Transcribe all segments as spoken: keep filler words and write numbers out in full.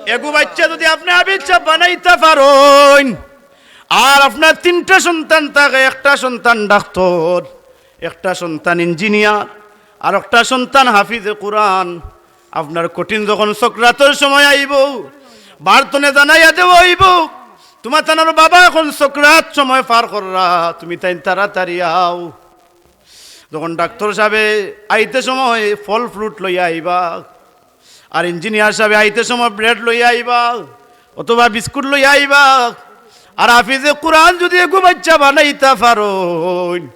এগু বাইচ্চা যুদি আপনে হাফিজ সাব বানাইতা পারইন, আর আপনার তিনটা সন্তান থাকে, একটা সন্তান ডাক্তর, একটা সন্তান ইঞ্জিনিয়ার, আর একটা সন্তান হাফিজে কুরআন। আপনার কঠিন যখন সকরাতর সময় আইবো, বারতনে জানাইয়া দেওয়া অইবো, তুমার তানর বাবা এখন সকরাত সময় পার কররা, তুমি তাইন তাড়াতাড়ি আও। যখন ডাক্তর সাবে আইতে সময় ফল fruit লইয়া আইবা, আর ইঞ্জিনিয়ার সাবে আইতে সময় bread লইয়া আইবা অথবা বিস্কুট লইয়া আইবা, আর হাফিজে কুরআন যুদি এগু বাইচ্চা বানাইতা পারইন,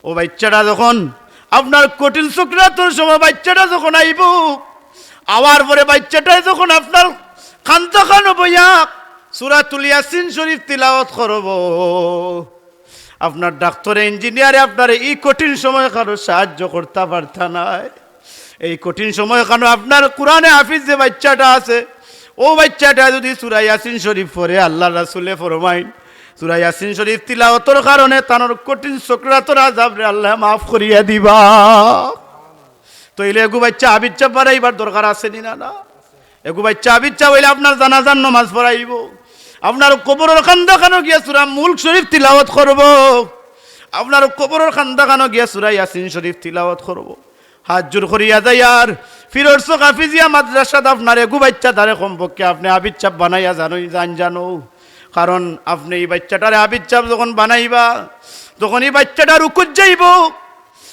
অউ বাইচ্চাটা যখন আপনার কঠিন সকরাতর সময় বাইচ্চাটা যখন আইবো, আওয়ার পরে বাইচ্চাটায় যখন আপনার কান্দাখানো বইয়া সূরাতুল ইয়াসিন শরীফ তিলাওয়াত করবো, আপনার ডাক্তরে, ইঞ্জিনিয়ারে আপনারে ই কঠিন সময়খানো সাহায্য করতা পারতা নায়। এই কঠিন সময়খানো আপনার কুরআনে হাফিজ যে বাইচ্চাটা আছে, অউ বাইচ্চাটায় যুদি সূরা ইয়াসিন শরীফ পড়ে, আল্লার রাসুলে ফরমাইন, সূরা ইয়াসিন শরীফ তিলাওয়াতর কারণে তানর কঠিন সকরাতর আযাবরে আল্লায় মাফ করিয়া দিবা। তাইলে এগু বাইচ্চা হাফিজ সাব বানাইবার দরকার আছে নি না? না। এগু বাইচ্চা হাফিজ সাব অইলে আপনার জানাজার নমাজ পড়াইবো, আপনার কবরর কান্দাখানো গিয়া সূরা মুলক শরীফ তিলাওয়াত করবো, আপনার কবরর কান্দাখানো গিয়া সূরা ইয়াসিন শরীফ তিলাওয়াত করবো। হাত জোড় করিয়া যাইয়ার, ফিরোজ চক হাফিজিয়া মাদ্রাসাত আপনার এগু বাইচ্চাটারে কমপক্ষে আপনে হাফিজ সাব বানাইয়া যাইন জানো। কারণ আপনে ই বাইচ্চাটারে হাফিজ সাব যখন বানাইবা, তখন ই বাইচ্চাটা রুকুত যাইবো,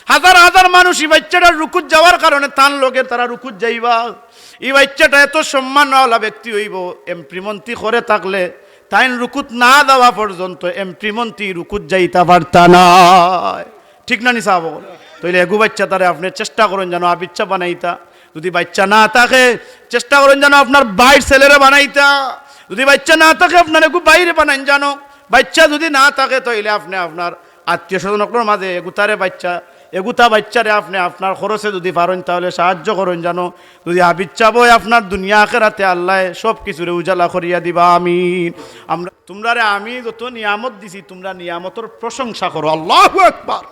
হাজার হাজার মানুষ ই বাইচ্চাটার রুকুত যাওয়ার কারণে তান লগে তারা রুকুত যাইবা। ই বাইচ্চাটা এত সম্মানআলা ব্যক্তি অইবো, এমপি মন্ত্রী ঘরে থাকলে তাইন রুকুত না যাওয়া পর্যন্ত এমপি মন্ত্রী রুকুত যাইতা পারতা নায়। ঠিক না নি সাব অকল? তাইলে এগু বাইচ্চাটারে আপনে চেষ্টা করইন জানো হাফিজ সাব বানাইতা। যুদি বাইচ্চা না থাকে, চেষ্টা করইন জানো আপনার ভাইর ছেলেরে বানাইতা। যুদি বাইচ্চা না থাকে, আপনার এগু ভাইরে বানাইন জানো। বাইচ্চা যুদি না থাকে, তাইলে আপনে আপনার আত্মীয় স্বজন অকলর মাঝে এগুতারে বাইচ্চা, এগুতা বাইচ্চারে আপনে আপনার খরচে যুদি পারইন, তাইলে সাহায্য করইন জানো। যুদি হাফিজ সাব অয়, আপনার দুনিয়া আখেরাতে আল্লায় সব কিছুরে উজালা করিয়া দিবা। আমিন। আমরা, তুমরারে আমি যত নিয়ামত দিছি, তুমরা নিয়ামতর প্রশংসা করো। আল্লাহু আকবার।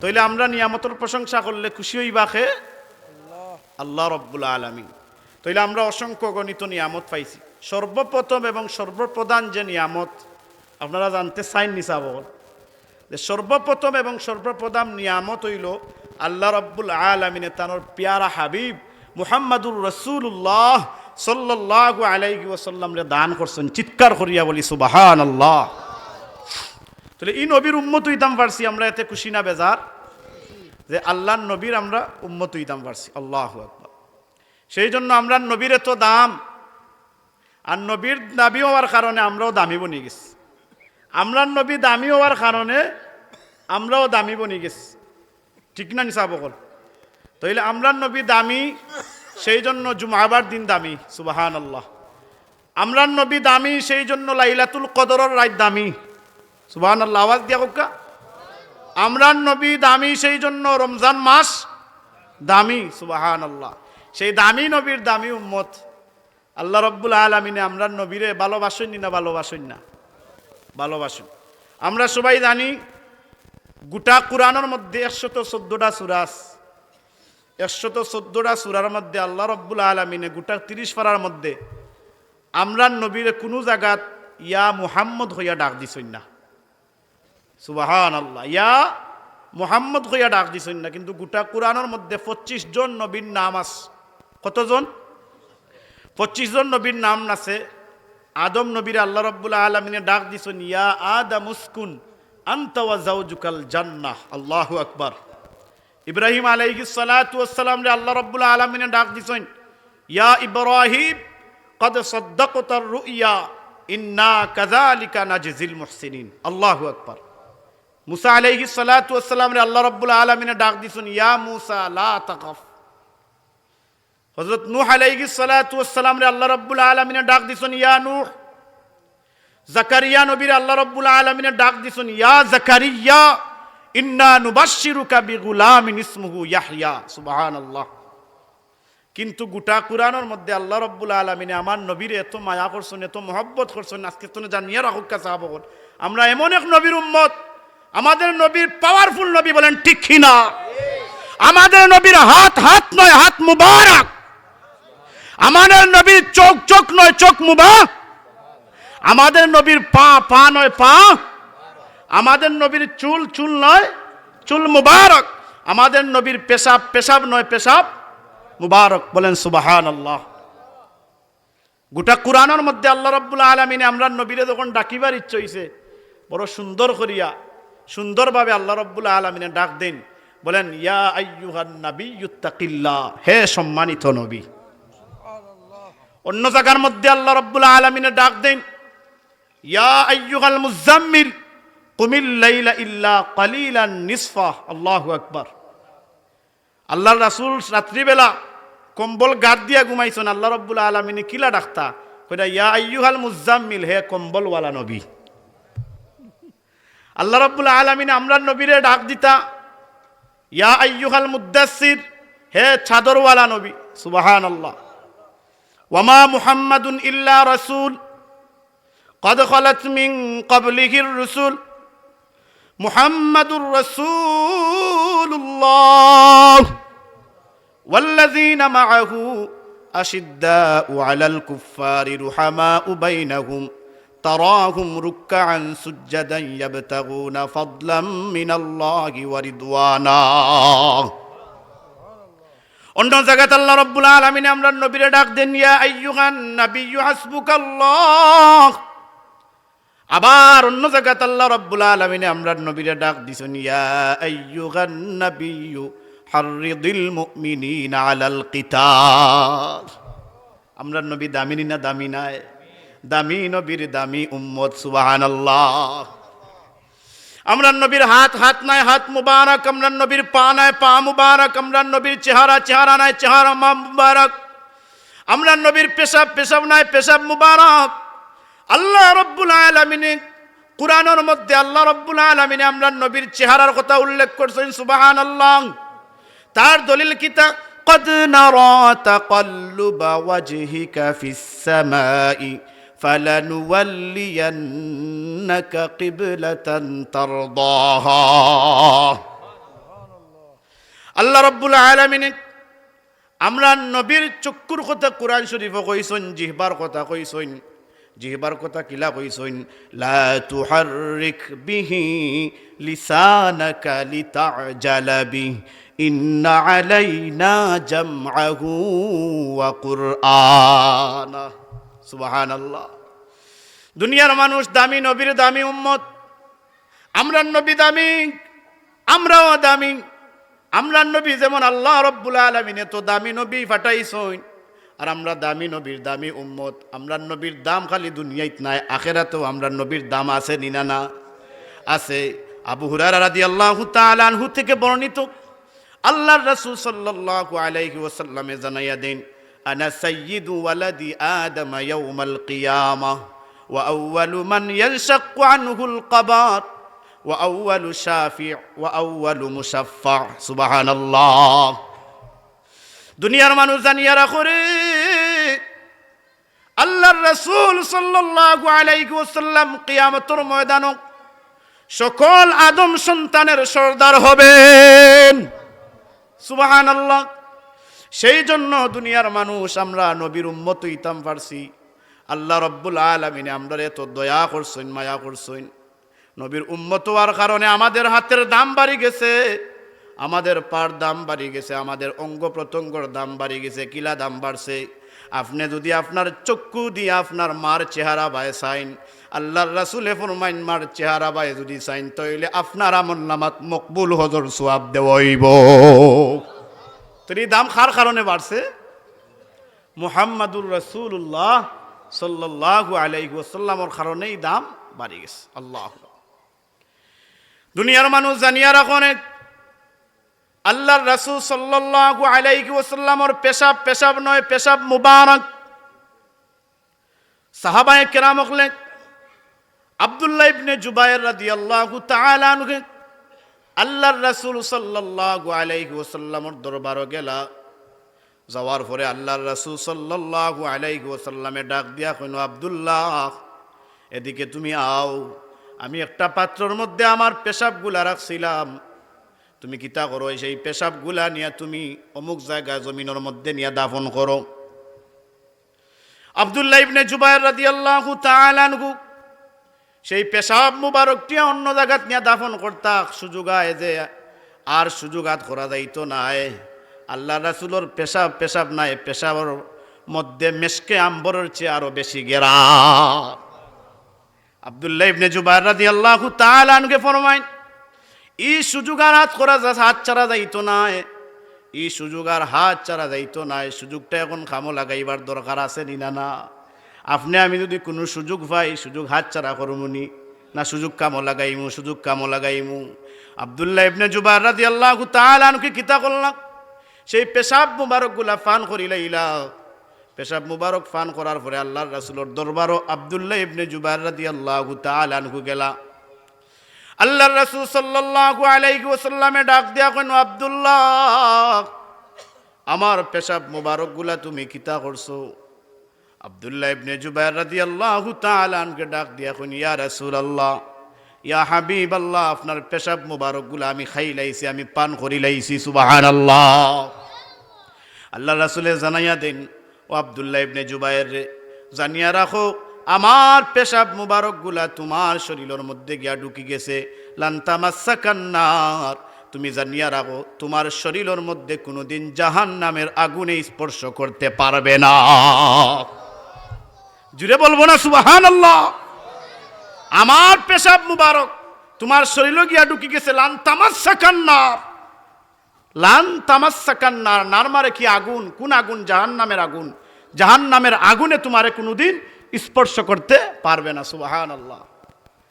তাইলে আমরা নিয়ামতর প্রশংসা করলে খুশি অইবা কে? আল্লাহ রাব্বুল আলামিন। তাইলে আমরা অসংখ্য অগণিত নিয়ামত পাইছি। সর্বপ্রথম এবং সর্বপ্রধান যে নিয়ামত, আপনারা জানতে চাইন নি সাব অকল, যে সর্বপ্রথম এবং সর্বপ্রধান নিয়ামত অইলো আল্লাহ রাব্বুল আলামিনে তানর পিয়ারা হাবিব মুহাম্মাদুর রাসূলুল্লাহ সাল্লাল্লাহু আলাইহি ওয়াসাল্লামরে দান করছইন। চিৎকার করিয়া বলি সুবহানাল্লাহ। তাইলে ই নবীর উম্মত অইতাম পারছি, আমরা এতে খুশি না বেজার? যে আল্লার নবীর আমরা উম্মত অইতাম পারছি। আল্লাহু আকবার। সেই জন্য আমরার নবীর এত দাম, আর নবীর দামি অওয়ার কারণে আমরাও দামি বনি গেছি। আমরার নবী দামি অওয়ার কারণে আমরাও দামি বনি গেছি। ঠিক না নি সাব অকল? তাইলে আমরার নবী দামি, সেই জন্য জুমাবার দিন দামি। সুবহানাল্লাহ। আমরার নবী দামি, সেই জন্য লাইলাতুল কদরর রাইত দামি। সুবহানাল্লাহ, আওয়াজ দিয়া কউক্কা। আমরার নবী দামি, সেই জন্য রমজান মাস দামি। সুবহানাল্লাহ। সেই দামি নবীর দামি উম্মত। আল্লাহ রাব্বুল আলামিনে আমরার নবীরে ভালোবাসইন নি না ভালোবাসইন না? ভালোবাসইন। আমরা সবাই জানি, গোটা কুরআনর মধ্যে একশত চৌদ্দটা সূরা আছে। একশত চৌদ্দটা সূরার মধ্যে আল্লাহ রাব্বুল আলামিনে গোটা তিরিশ পারার মধ্যে আমরার নবীরে কুনু জাগাত ইয়া মুহাম্মদ কইয়া ডাক দিছইন না। সুবহানাল্লাহ। ইয়া মুহাম্মদ কইয়া ডাক দিছইন না, কিন্তু গোটা কুরআনর মধ্যে পঁচিশ জন নবীর নাম আছে। কতজন? পঁচিশ জন নবীর নাম আছে। আদম নবীরে আল্লাহ রাব্বুল আলামিনে ডাক দিছইন, "ইয়া আদম উসকুন আনতা ওয়া জাওজুকাল জান্নাহ।" আল্লাহু আকবার। ইব্রাহিম আলাইহিস সালাতু ওয়াস সালামরে আল্লাহ রাব্বুল আলামিনে ডাক দিছইন, "ইয়া ইব্রাহিম, ক্বাদ সাদ্দাকতার রুইয়া, ইন্না কাযালিকা নাজজিল মুহসিনিন।" আল্লাহু আকবার। মুসা আলাইহিস সালাতু ওয়াস সালামরে আল্লাহ রাব্বুল আলামিনে ডাক দিছইন, "ইয়া মুসা, লা তাখাফ।" হযরত নূহ আলাইহিস সালাতু ওয়াস সালামরে আল্লাহ রাব্বুল আলামিনে ডাক দিছইন, "ইয়া নূহ।" জাকারিয়া নবীরে আল্লাহ রাব্বুল আলামিনে ডাক দিছইন, "ইয়া জাকারিয়া, ইন্না নুবাশশিরুকা বিগুলামিন ইসমুহু ইয়াহইয়া।" সুবহানাল্লাহ। কিন্তু গোটা কুরআনর মধ্যে আল্লাহ রাব্বুল আলামিনে আমার নবীরে এত মায়া করছইন, এত মহব্বত করছইন, আজকে তুমি জানিয়া রাখউক্কা সাব অকল। আমরা এমন এক নবীর উম্মত, আমাদের নবীর powerful নবী, বলেন ঠিক কি না? আমাদের নবীর হাত হাত নয়, হাত মুবারক। আমাদের নবীর চোখ চোখ মুবারক। আমাদের নবীর পা পা নয় পা। আমাদের নবীর চুল চুল নয় চুল মুবারক। আমাদের নবীর পেশাব পেশাব নয় পেশাব মুবারক। বলেন সুবহানাল্লাহ। গোটা কোরআনর মধ্যে আল্লাহ রাব্বুল আলামিনে আমরার নবীরে যখন ডাকিবার ইচ্ছা অইছে, বড় সুন্দর করিয়া, সুন্দরভাবে আল্লাহ রাব্বুল আলামিনে ডাক দেন, বলেন, "ইয়া আইয়ুহান নাবিয়্যুত্তাকিল্লাহ, হে সম্মানিত নবী।" অন্য জায়গার মধ্যে আল্লাহ রাব্বুল আলামিনে ডাক দেন, "ইয়া আইয়ুহাল মুজাম্মিল, কুমিল লাইলা ইল্লা কালিলান নিসফা।" আল্লাহু আকবার। আল্লাহর রাসূল রাত্রিবেলা কম্বল গাত দিয়া ঘুমাইছইন, আল্লাহ রাব্বুল আলামিনে কিলা ডাকতা? কইরা, "ইয়া আইয়ুহাল মুজাম্মিল, হে কম্বলওয়ালা নবী।" আল্লাহ রাব্বুল আলামিনে আমরার নবীরে ডাক দিতা, "ইয়া আইয়ুহাল মুদ্দাসসির, হে চাদরওয়ালা নবী।" সুবহানাল্লাহ। "ওয়ামা মুহাম্মাদুন ইল্লা রাসূল, কদ খালাত মিন ক্বাবলিহির রুসুল, মুহাম্মাদুর রাসূলুল্লাহ, ওয়াল্লাযীনা মাআহু আশিদ্দাউ আলাল কুফফারি রুহামাউ বাইনাহুম, তারাহুম রুক্কাআন সুজ্জাদান ইয়াবতাগুনা ফাদলাম মিনাল্লাহি ওয়া রিদওয়ানা।" অন্য জায়গাত আল্লাহ রাব্বুল আলামিনে আমরার নবীরে ডাক দেন, "ইয়া আইয়ুহান নাবিয়্যু হাসবুকাল্লাহ।" আবার অন্য জায়গাত আল্লাহ রাব্বুল আলামিনে আমরার নবীরে ডাক দিছইন, "ইয়া আইয়ুহান নাবিয়্যু হাররিদিল মুমিনিনা আলাল কিতাল।" আমরার নবী দামি নি না দামি নায়? দামি নবীর দামি উম্মত, সুবহানাল্লাহ। আমরার নবীর হাত, হাত নায় হাত মুবারক, আমরার নবীর পা নায় পা মুবারক, আমরার নবীর চেহারা, চেহারা নায় চেহারা মা-, মুবারক, আমরার নবীর পেশাব, পেশাব নায় পেশাব মুবারক। আল্লাহ রাব্বুল আলামিনে কোরআনর মধ্যে আল্লাহ রাব্বুল আলামিনে আমরার নবীর চেহারার কথা উল্লেখ করছইন, সুবহানাল্লাহ। তার দলিল কিতা? "কদ নারা তাকাল্লুবা ওয়াজহিকা ফিস সামাই, ফালানুওয়াল্লিয়ান্নাকা কিবলাতান তারদাহা।" আল্লাহ রাব্বুল আলামিনে আমরার নবীর চক্ষুর কথা কোরআন শরীফো কইছইন, জিহবার কথা কইছইন, জিহবার কথা কিলা কইছইন, "লা তুহাররিক বিহি লিসানাকা লিতাজালা বিহি, ইন্না আলাইনা জামআহু ওয়া কুরআনা।" সুবহানাল্লাহ। দুনিয়ার মানুষ দামি নবীর দামি উম্মত, আমরার নবী দামি, আমরাও দামি। আমরার নবী যেমন আল্লাহ রাব্বুল আলামিনে তো দামি নবী পাঠাইছইন, আর আমরা দামি নবীর দামি উম্মত। আমরার নবীর দাম খালি দুনিয়াত নায়, আখেরাতেও আমরার নবীর দাম আছে নি না? না আছে। আবু হুরায়রা রাদিয়াল্লাহু তাআলা আনহু থেকে বর্ণিত, আল্লাহর রাসূল সাল্লাল্লাহু আলাইহি ওয়াসাল্লামে জানাইয়া দেন, "আনা সাইয়্যিদু ওয়ালাদি আদম ইয়াউমাল কিয়ামাহ, ওয়া আউয়ালু মান ইয়ানশাক্কু আনহুল কাবার, ওয়া আউয়ালু শাফি, ওয়া আউয়ালু মুশাফফা।" সুবহানাল্লাহ। দুনিয়ার মানুষ জানিয়া রাখো রে, আল্লাহর রাসূল সাল্লাল্লাহু আলাইহি ওয়াসাল্লাম কিয়ামতের ময়দানো সকল আদম সন্তানের সর্দার হবেন। সুবহানাল্লাহ। সেই জন্য দুনিয়ার মানুষ আমরা নবীর উম্মত হইতাম পারছি। আল্লাহ রাব্বুল আলামিনে আমরারে এত দয়া করছইন, মায়া করছইন। নবীর উম্মত হওয়ার কারণে আমাদের হাতের দাম বাড়ি গেছে, আমাদের পার দাম বাড়ি গেছে, আমাদের অঙ্গ প্রত্যঙ্গর দাম বাড়ি গেছে। কিলা দাম বাড়ছে? আপনে যদি আপনার চক্ষু দিয়া আপনার মার চেহারা বায় চাইন, আল্লাহর রাসূলে ফরমাইন, মার চেহারা বায় যদি চাইন, তাইলে আপনার আমল নামাত মকবুল হজর সওয়াব দেওয়া অইবো। তো এই দাম কার কারণে বাড়ছে? মুহাম্মাদুর রাসূলুল্লাহ সাল্লাল্লাহু আলাইহি ওয়াসাল্লামর কারণেই দাম বাড়ি গেছে। আল্লাহু আকবার। দুনিয়ার মানুষ জানিয়া রাখো নে, আল্লাহর রাসূল সাল্লাল্লাহু আলাইহি ওয়াসাল্লামর পেশাব, পেশাব নয়, পেশাব মুবারক। সাহাবায়ে কেরাম অকলে আব্দুল্লাহ ইবনে জুবায়ের রাদিয়াল্লাহু তাআলা আনহু আল্লাহর রাসূল সাল্লাল্লাহু আলাইহি ওয়াসাল্লামর দরবারো গেলা। যাওয়ার পরে আল্লাহর রাসূল সাল্লাল্লাহু আলাইহি ওয়াসাল্লামে ডাক দিয়া কইন, "আব্দুল্লাহ, এদিকে তুমি আও। আমি একটা পাত্রর মধ্যে আমার পেশাবগুলা রাখছিলাম। তুমি কিতা করো, সেই পেশাবগুলা নিয়া তুমি অমুক জায়গা জমিনর মধ্যে নিয়া দাফন করো।" আব্দুল্লাহ ইবনে জুবাইর রাদিয়াল্লাহু তাআলা আনহু সেই পেশাব মুবারকটিয়া অন্য জাগাত নিয়া দাফন করতা, সুযোগ আয় যে আর সুযোগ আত করা যাইতো নায়। আল্লাহর রাসূলর পেশাব পেশাব নায়, পেশাবর মধ্যে মেশকে আম্বরর চেয়ে আরো বেশি গেরা। আব্দুল্লাহ ইবনে জুবাইর রাদিয়াল্লাহু তাআলা আনহুকে ফরমাইন, "ই সুযোগ আর হাত করা যা-, হাত ছাড়া যাইতো নায়, ই সুযোগ আর হাত ছাড়া যাইতো নায়, সুযোগটা এখন কামো লাগাইবার দরকার আছে নি না, না? আপনে আমি যুদি কুনু সুযোগ পাই, সুযোগ হাত ছাড়া করমু নি, না সুযোগ কামো লাগাইমু, সুযোগ কামো লাগাইমু?" আব্দুল্লাহ ইবনে জুবাইর রাদিয়াল্লাহু তাআলা আনহুকে কিতা করলা, সেই পেশাব মুবারকগুলা পান করিলাইলা। পেশাব মুবারক পান করার পরে আল্লাহর রাসূলর দরবারো আব্দুল্লাহ ইবনে জুবাইর রাদিয়াল্লাহু তাআলা আনহু গেলা। আল্লাহর রাসূল সাল্লাল্লাহু আলাইহি ওয়াসাল্লামে ডাক দিয়া কইন, "আব্দুল্লাহ, আমার পেশাব মুবারকগুলা তুমি কিতা করছো?" আব্দুল্লাহ ইবনে জুবাইর রাদিয়াল্লাহু তাআলা আনহুকে ডাক দিয়া কইন, "ইয়া রাসূলুল্লাহ, ইয়া হাবিবাল্লাহ, আপনার পেশাব মুবারকগুলা আমি খাইলাইছি, আমি পান করিলাইছি।" সুবহানাল্লাহ। আল্লাহর রাসূলে জানাইয়া দেন, "ও আব্দুল্লাহ ইবনে জুবাইর রে, জানিয়া রাখো, আমার পেশাব মুবারকগুলা তুমার শরীলর মধ্যে গিয়া ঢুকি গেছে, লান তামাসসাকান নার, তুমি জানিয়া রাখো, তুমার শরীলর মধ্যে কুনুদিন জাহান্নামের আগুনে স্পর্শ করতে পারবে না।" জুরে বলবো না সুবহানাল্লাহ? আমার পেশাব মুবারক তুমার শরীলো গিয়া ঢুকি গেছে, লান তামাসসাকান নার। লান তামাসসাকান নার, নার মানে কি? আগুন। কুন আগুন? জাহান্নামের আগুন। জাহান্নামের আগুনে তুমারে কুনুদিন স্পর্শ করতে পারবে না। সুবহানাল্লাহ।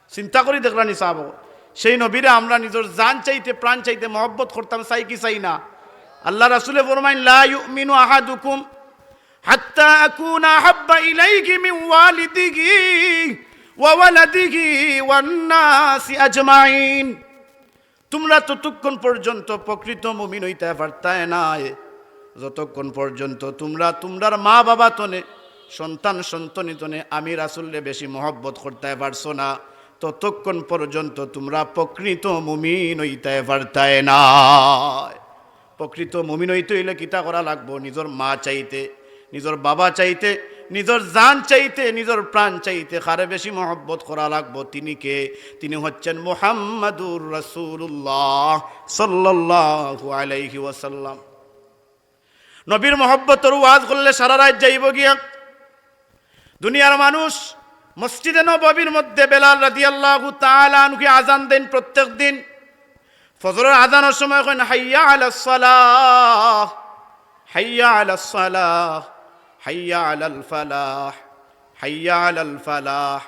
চিন্তা করি দেখরা নি সাহাব, সেই নবীরে আমরা নিজর জান চাইতে, প্রাণ চাইতে মহব্বত করতাম, চাই কি চাই না? আল্লাহর রাসূলে ফরমাইন, "লা ইউমিনু আহাদুকুম হাত্তা আকুনা আহাব্বা ইলাইহি মিন ওয়ালিদিহি ওয়া ওয়ালাদিহি ওয়ান নাসি আজমাইন।" তুমরা ততক্ষণ পর্যন্ত প্রকৃত মুমিন অইতায় পারতায় নায়, যতক্ষণ পর্যন্ত তুমরা তুমরার মা-বাবা তনে, সন্তান-সন্তনি তনে আমি রাসূলরে বেশি মহব্বত করতায় পারছো না, ততক্ষণ পর্যন্ত তুমরা প্রকৃত মুমিন অইতায় পারতায় নায়। প্রকৃত মুমিন অইতে অইলে কিতা করা লাগবো? নিজর মা চাইতে, নিজর বাবা চাইতে, নিজর জান চাইতে, নিজর প্রাণ চাইতে কারে বেশি মহব্বত করা লাগবো? তিনি কে? তিনি হচ্ছেন মুহাম্মাদুর রাসূলুল্লাহ সাল্লাল্লাহু আলাইহি ওয়াসাল্লাম। নবীর মহব্বতর ওয়াজ করলে সারা রাইত যাইবো গিয়া। দুনিয়ার মানুষ মসজিদে নববীর মধ্যে বেলাল রাদিয়াল্লাহু তাআলা আনহুকে আজান দেন প্রত্যেক দিন। ফজরর আজানর সময় কইন, "হাইয়া আলাস সালাহ, হাইয়া আলাস সালাহ, হাইয়া আলাল ফালাহ, হাইয়া আলাল ফালাহ।"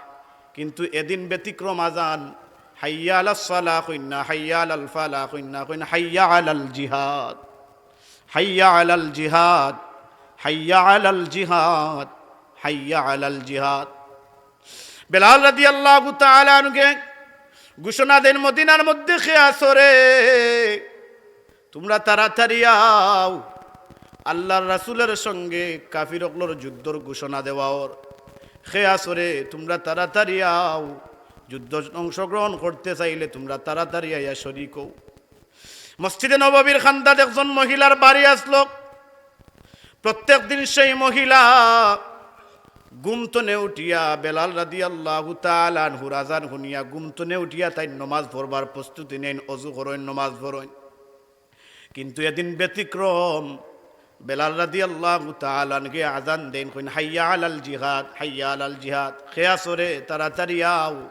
কিন্তু এদিন ব্যতিক্রম আজান, "হাইয়া আলাস সালাহ" কইন না, "হাইয়া আলাল ফালাহ" কইন না, কইন, "হাইয়া আলাল জিহাদ, হাইয়া আলাল জিহাদ, হাইয়া আলাল জিহাদ, হাইয়া আলাল জিহাদ।" বেলাল রাদিয়াল্লাহু তাআলা আনহুকে ঘোষণা দেন মদিনার মধ্যে, "কে আছো রে, তুমরা তাড়াতাড়ি আও।" আল্লাহর রাসূলের সঙ্গে কাফির অকলর যুদ্ধর ঘোষণা দেওয়া অর, "কে আছো রে, তুমরা তাড়াতাড়ি আও, যুদ্ধ অংশগ্রহণ করতে চাইলে তুমরা তাড়াতাড়ি আইয়া শরিক অও।" মসজিদে নববীর কান্দাত একজন মহিলার বাড়ি আছলো। প্রত্যেক দিন সেই মহিলা ঘুম তনে উঠিয়া বেলাল রাদিয়াল্লাহু তাআলা আনহুর আজান হুনিয়া ঘুম তনে উঠিয়া তাইন নমাজ পড়বার প্রস্তুতি নেইন, অজু করইন, নমাজ পড়ইন। কিন্তু এদিন ব্যতিক্রম, বেলাল রাদিয়াল্লাহু তাআলা আনহুকে আজান দেইন, কইন, "হাইয়া আলাল জিহাদ, হাইয়া আলাল জিহাদ, কে আছো রে, তাড়াতাড়ি আও,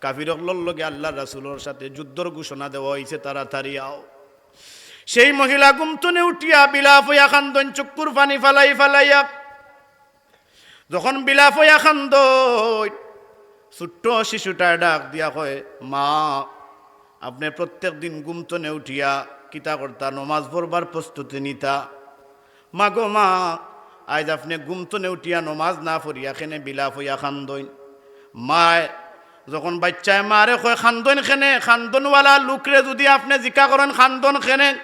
কাফির অকলর লগে আল্লাহর রাসূলর সাথে যুদ্ধর ঘোষণা দেওয়া অইছে, তাড়াতাড়ি আও।" সেই মহিলা ঘুম তনে উঠিয়া বিলাপ অইয়া কান্দইন, চক্ষুর পানি ফালাই ফালাইয়া। যখন বিলাপ অইয়া কান্দইন, ছোট্ট শিশুটায় ডাক দিয়া কয়, "মা, আপনে প্রত্যেক দিন ঘুম তনে উঠিয়া কিতা করতা? নমাজ পড়বার প্রস্তুতি নিতা। মা গো মা, আইজ আপনে ঘুম তনে উঠিয়া নমাজ না পড়িয়া কেনে বিলাপ অইয়া কান্দইন?" মায় যখন বাইচ্চায় মারে কয়, "কান্দইন কেনে?" কান্দনওয়ালা লোকরে যুদি আপনে জিকা করইন, "কান্দন কেনে?"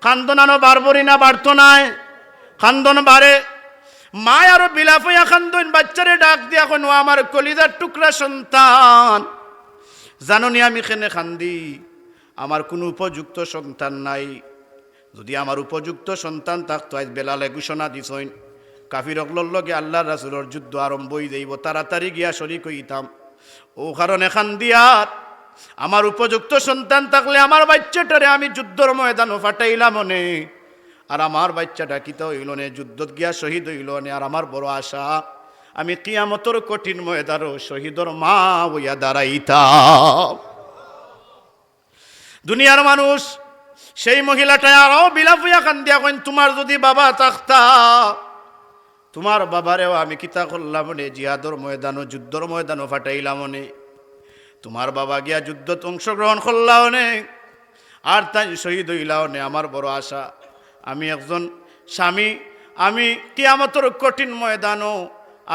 কান্দন আনো বাড়বো নি না বাড়তো নায়? কান্দন বাড়ে। মায় আরো বিলাপ অইয়া কান্দইন, বাইচ্চারে ডাক দিয়া কইন, "ও আমার কলিজার টুকরা সন্তান, জানো নি আমি কেনে কান্দি? আমার কুনু উপযুক্ত সন্তান নাই। যুদি আমার উপযুক্ত সন্তান থাকতো, আইজ বেলালে ঘোষণা দিছইন, কাফির অকলর লগে আল্লার রাসুলর যুদ্ধ আরম্ভ অইযাইবো, তাড়াতাড়ি গিয়া শরিক অইতাম। অউ কারণে কান্দিয়ার, আমার উপযুক্ত সন্তান থাকলে আমার বাইচ্চাটারে আমি যুদ্ধর ময়দানো ফাটাইলাম অনে, আর আমার বাইচ্চাটা কিতা অইলো নে, যুদ্ধত গিয়া শহিদ অইলো নে। আর আমার বড় আশা, আমি কিয়ামতর কঠিন ময়দানো শহিদর মা অইয়া দাঁড়াইতাম। দুনিয়ার মানুষ, সেই মহিলাটায় আরো বিলাপ অইয়া কান্দিয়া কইন, তুমার যুদি বাবা থাকতা, তুমার বাবারেও আমি কিতা করলাম অনে, জিহাদর ময়দানো, যুদ্ধর ময়দানো ফাটাইলাম অনে। তুমার বাবা গিয়া যুদ্ধত অংশগ্রহণ করলা অনে, আর তাইন শহিদ অইলা অনে। আমার বড় আশা, আমি একজন স্বামী, আমি কিয়ামতর কঠিন ময়দানো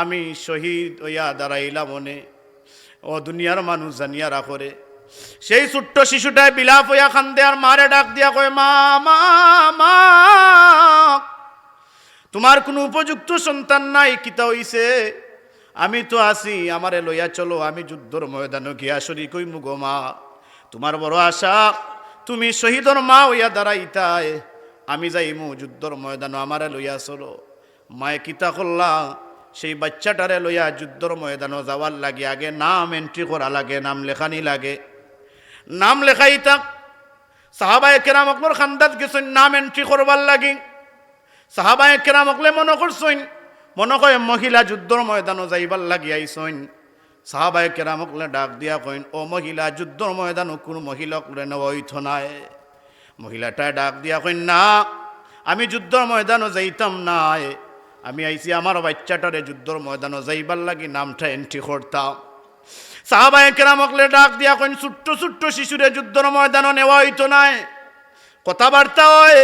আমি শহিদ অইয়া দাঁড়াইলাম অনে। ও দুনিয়ার মানুষ, জানিয়া রাখো রে, সেই ছোট্ট শিশুটায় বিলাপ অইয়া কান্দে আর মারে ডাক দিয়া কয়, মা, মা, মা, তুমার কুনু উপযুক্ত সন্তান নাই, কিতা অইছে? আমি তো আছি, আমারে লইয়া চলো, আমি যুদ্ধর ময়দানো গিয়া শরিক অইমু গো মা। তুমার বড় আশা, তুমি শহিদর মা অইয়া দাঁড়াইতায়, আমি যাইমু যুদ্ধর ময়দানো, আমারে লইয়া চলো। মায়ে কিতা করলা, সেই বাইচ্চাটারে লইয়া যুদ্ধর ময়দানো যাওয়ার লাগি আগে নাম entry করা লাগে, নাম লেখানি লাগে। নাম লেখাইতা, সাহাবায়ে কেরাম অকলর কান্দাত গেছইন নাম entry করবার লাগি। সাহাবায়ে কেরাম অকলে মনো করছইন, মনো কয় মহিলা যুদ্ধর ময়দানো যাইবার লাগি আইছইন। সাহাবায়ে কেরাম অকলে ডাক দিয়া কইন, ও মহিলা, যুদ্ধর ময়দানো কুনু মহিলা অকলরে নেওয়া অইতো নায়। মহিলাটায় ডাক দিয়া কইন, না, আমি যুদ্ধর ময়দানো যাইতাম নায়, আমি আইছি আমার বাইচ্চাটারে যুদ্ধর ময়দানো যাইবার লাগি নামটা entry করতাম। সাহাবায়ে কেরাম অকলে ডাক দিয়া কইন, ছোট্ট ছোট্ট শিশুরে যুদ্ধর ময়দানো নেওয়া অইতো নায়। কথাবার্তা অয়,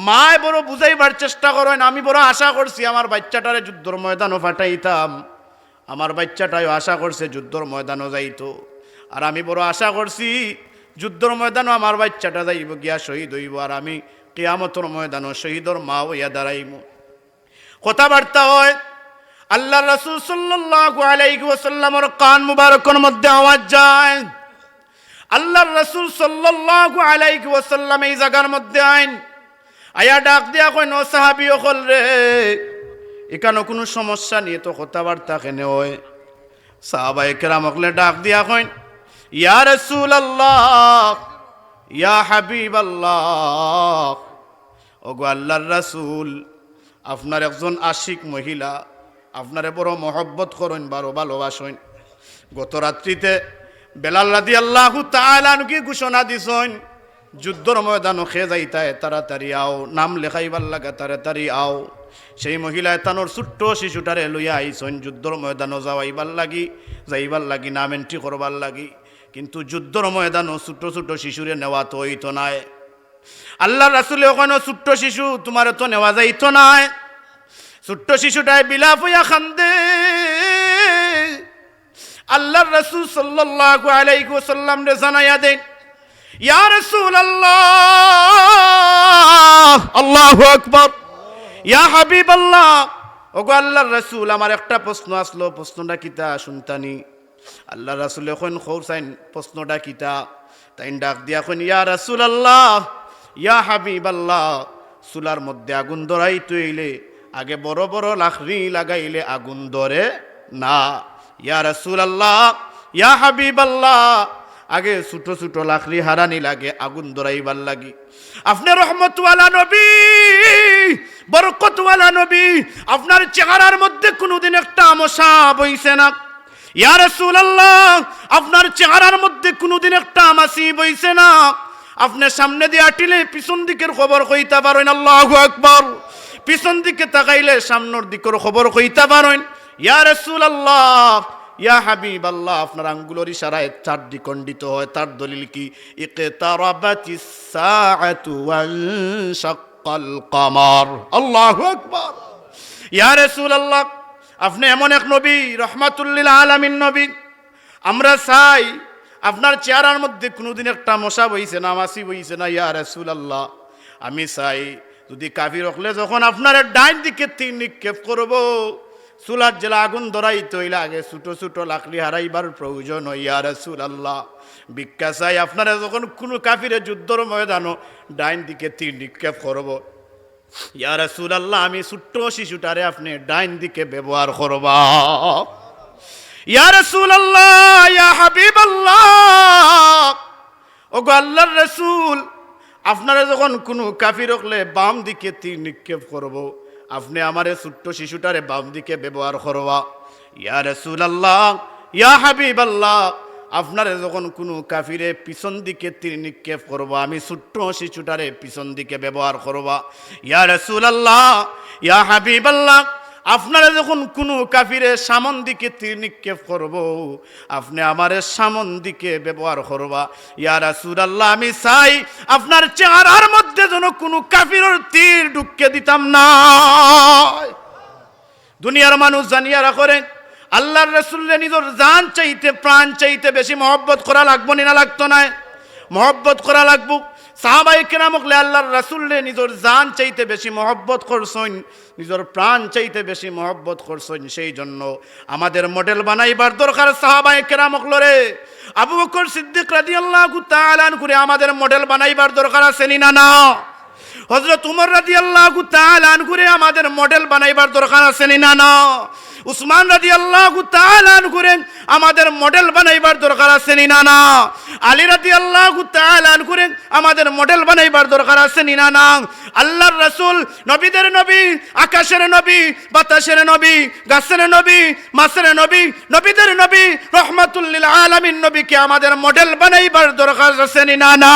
মায় বড় বুঝাইবার চেষ্টা করইন, আমি বড় আশা করছি আমার বাইচ্চাটারে যুদ্ধর ময়দানো ফাটাইতাম, আমার বাইচ্চাটায়ও আশা করছে যুদ্ধর ময়দানো যাইতো, আর আমি বড় আশা করছি যুদ্ধর ময়দানো আমার বাইচ্চাটা যাইবো গিয়া শহিদ অইবো, আর আমি কিয়ামতর ময়দানো শহিদর মা অইয়া দাঁড়াইমু। কথাবার্তা অয়, আল্লার রাসুল সাল্লাল্লাহু আলাইহি ওয়াসাল্লামর কান মুবারকর মধ্যে আওয়াজ যায়, আল্লার রাসুল সাল্লাল্লাহু আলাইহি ওয়াসাল্লাম এই জাগার মধ্যে আইন, আইয়া ডাক দিয়া কইন, ও সাহাবী অকল রে, ইকানো কুনু সমস্যা নি, তো কথাবার্তা কেনে অয়? সাহাবায়ে কেরাম অকলে ডাক দিয়া কইন, ইয়া রাসুলাল্লাহ, ইয়া হাবিবাল্লাহ, ওগো আল্লার রাসুল, আপনার একজন আশিক মহিলা আপনারে বড় মহব্বত করইন, বড় ভালোবাসইন। গত রাত্রিতে বেলাল রাদিয়াল্লাহু তাআলা আনহুকে ঘোষণা দিছইন, যুদ্ধর ময়দানো কে যাইতায় তাড়াতাড়ি আও, নাম লেখাইবার লাগা তাড়াতাড়ি আও। সেই মহিলায় তানর ছোট্ট শিশুটারে লইয়া আইছইন যুদ্ধর ময়দানো যাওয়াইবার লাগি, যাইবার লাগি, নাম entry করবার লাগি। কিন্তু যুদ্ধর ময়দানো ছোট ছোট শিশুরে নেওয়া তো অইতো নায়। আল্লার রাসুলে কইন, ছোট্ট শিশু, তুমারে তো নেওয়া যাইতো নায়। ছোট্ট শিশুটায় বিলাপ অইয়া কান্দে। আল্লার রাসুল সাল্লাল্লাহু আলাইহি ওয়াসাল্লামরে জানাইয়া দেইন, ইয়া রাসুলাল্লাহ, আল্লাহু আকবার, ইয়া হাবিবাল্লাহ, ওগো আল্লার রাসুল, আমার একটা প্রশ্ন আছলো, প্রশ্নটা কিতা হুনতানি? আল্লার রাসুলে কইন, কও চাইন, প্রশ্নটা কিতা? তাইন ডাক দিয়া কইন, ইয়া রাসুলাল্লাহ, ইয়া হাবিবাল্লাহ, চুলার মধ্যে আগুন ধরাইতে অইলে আগে বড় বড় লাকড়ি লাগাইলে আগুন ধরে না। ইয়া রাসুলাল্লাহ, ইয়া হাবিবাল্লাহ, আগে ছোট ছোট লাকড়ি হারানি লাগে আগুন ধরাইবার লাগি। আপনে রহমতওয়ালা নবী, বরকতওয়ালা নবী, আপনার চেহারার মধ্যে কুনুদিন একটা মশা বইছে না। ইয়া রাসুলাল্লাহ, আপনার চেহারার মধ্যে কুনুদিন একটা মাছি বইছে না। আপনে সামনেদি আটিলে পিছন দিকর খবর কইতা পারইন। আল্লাহু আকবার। পিছন দিকে তাকাইলে সামনর দিকর খবর কইতা পারইন। ইয়া রাসুলাল্লাহ, ইয়া হাবিবাল্লাহ, আপনার আঙ্গুলর ইশারায় চাঁদ দ্বিখণ্ডিত হয়। তার দলিল কি? ইকতারাবাতিস সাআতু ওয়ানশাক্কাল কামার। আল্লাহু আকবার। ইয়া রাসুলাল্লাহ, আপনে এমন এক নবী, রহমাতুল্লিল আলামিন নবী। আমরা চাই আপনার চেহারার মধ্যে কুনুদিন একটা মশা বইছে না, মাছি বইছে না, ইয়া রাসুলাল্লাহ। আমি চাই যুদি কাফির অকলে যখন আপনারে ডাইন দিকে তীর নিক্ষেপ করবো, চুলার যেলা আগুন ধরাইতে অইলে আগে ছোট ছোট লাকড়ি হারাইবার প্রয়োজন অয়, ইয়া রাসুলাল্লাহ। ভিক্ষা চাই আপনারে যখন কুনু কাফিরে যুদ্ধর ময়দানো ডাইন দিকে তীর নিক্ষেপ করবো, ইয়া রাসূলুল্লাহ, আমি ছোট্ট শিশুটারে আপনে ডাইন দিকে ব্যবহার করবা। ইয়া রাসূলুল্লাহ, ইয়া হাবিবাল্লাহ, ওগো আল্লাহর রাসূল, আপনারে যখন কুনু কাফির অকলে বাম দিকে তীর নিক্ষেপ করবো, আপনে আমারে ছোট্ট শিশুটারে বাম দিকে ব্যবহার করবা। ইয়া রাসূলুল্লাহ, ইয়া হাবিবাল্লাহ, আপনারে যখন কুনু কাফিরে পিছন দিকে তীর নিক্ষেপ করবো, আমি ছোট্ট শিশুটারে পিছন দিকে ব্যবহার করবা। ইয়া রাসূলুল্লাহ, ইয়া হাবিবাল্লাহ, আপনারে যখন কুনু কাফিরে সামন দিকে তীর নিক্ষেপ করবো, আপনে আমারে সামন দিকে ব্যবহার করবা। ইয়া রাসূলুল্লাহ, আমি চাই আপনার চেহারার মধ্যে যেন কুনু কাফিরর তীর ঢুকতে দিতাম না। দুনিয়ার মানুষ জানিয়া রাখরে, আল্লাহর রাসূলরে নিজর জান চাইতে, প্রাণ চাইতে বেশি মহব্বত করা লাগবো নি না লাগতো নায়? মহব্বত করা লাগবো। সাহাবায়ে কেরাম অকলে আল্লাহর রাসূলরে নিজর জান চাইতে বেশি মহব্বত করছইন, নিজর প্রাণ চাইতে বেশি মহব্বত করছইন। সেই জন্য আমাদের মডেল বানাইবার দরকার সাহাবায়ে কেরাম অকলরে। আবু বকর সিদ্দিক রাদিয়াল্লাহু তাআলা আনহুরে আমাদের মডেল বানাইবার দরকার আছে নি না, না? হযরত উমর রাদিয়াল্লাহু তাআলা আনহুরে আমাদের মডেল বানাইবার দরকার আছে নি না, না? উসমান রাদিয়াল্লাহু তাআলা আনহুরে আমাদের মডেল বানাইবার দরকার আছে নি না, না? আলী রাদিয়াল্লাহু তাআলা আনহুরে আমাদের মডেল বানাইবার দরকার আছে নি না, না? আল্লাহর রাসূল, নবীদের নবী, আকাশের নবী, বাতাসের নবী, গাছের নবী, মাছের নবী, নবীদের নবী, রহমাতুল লিল আলামিন নবীকে আমাদের মডেল বানাইবার দরকার আছে নি না, না?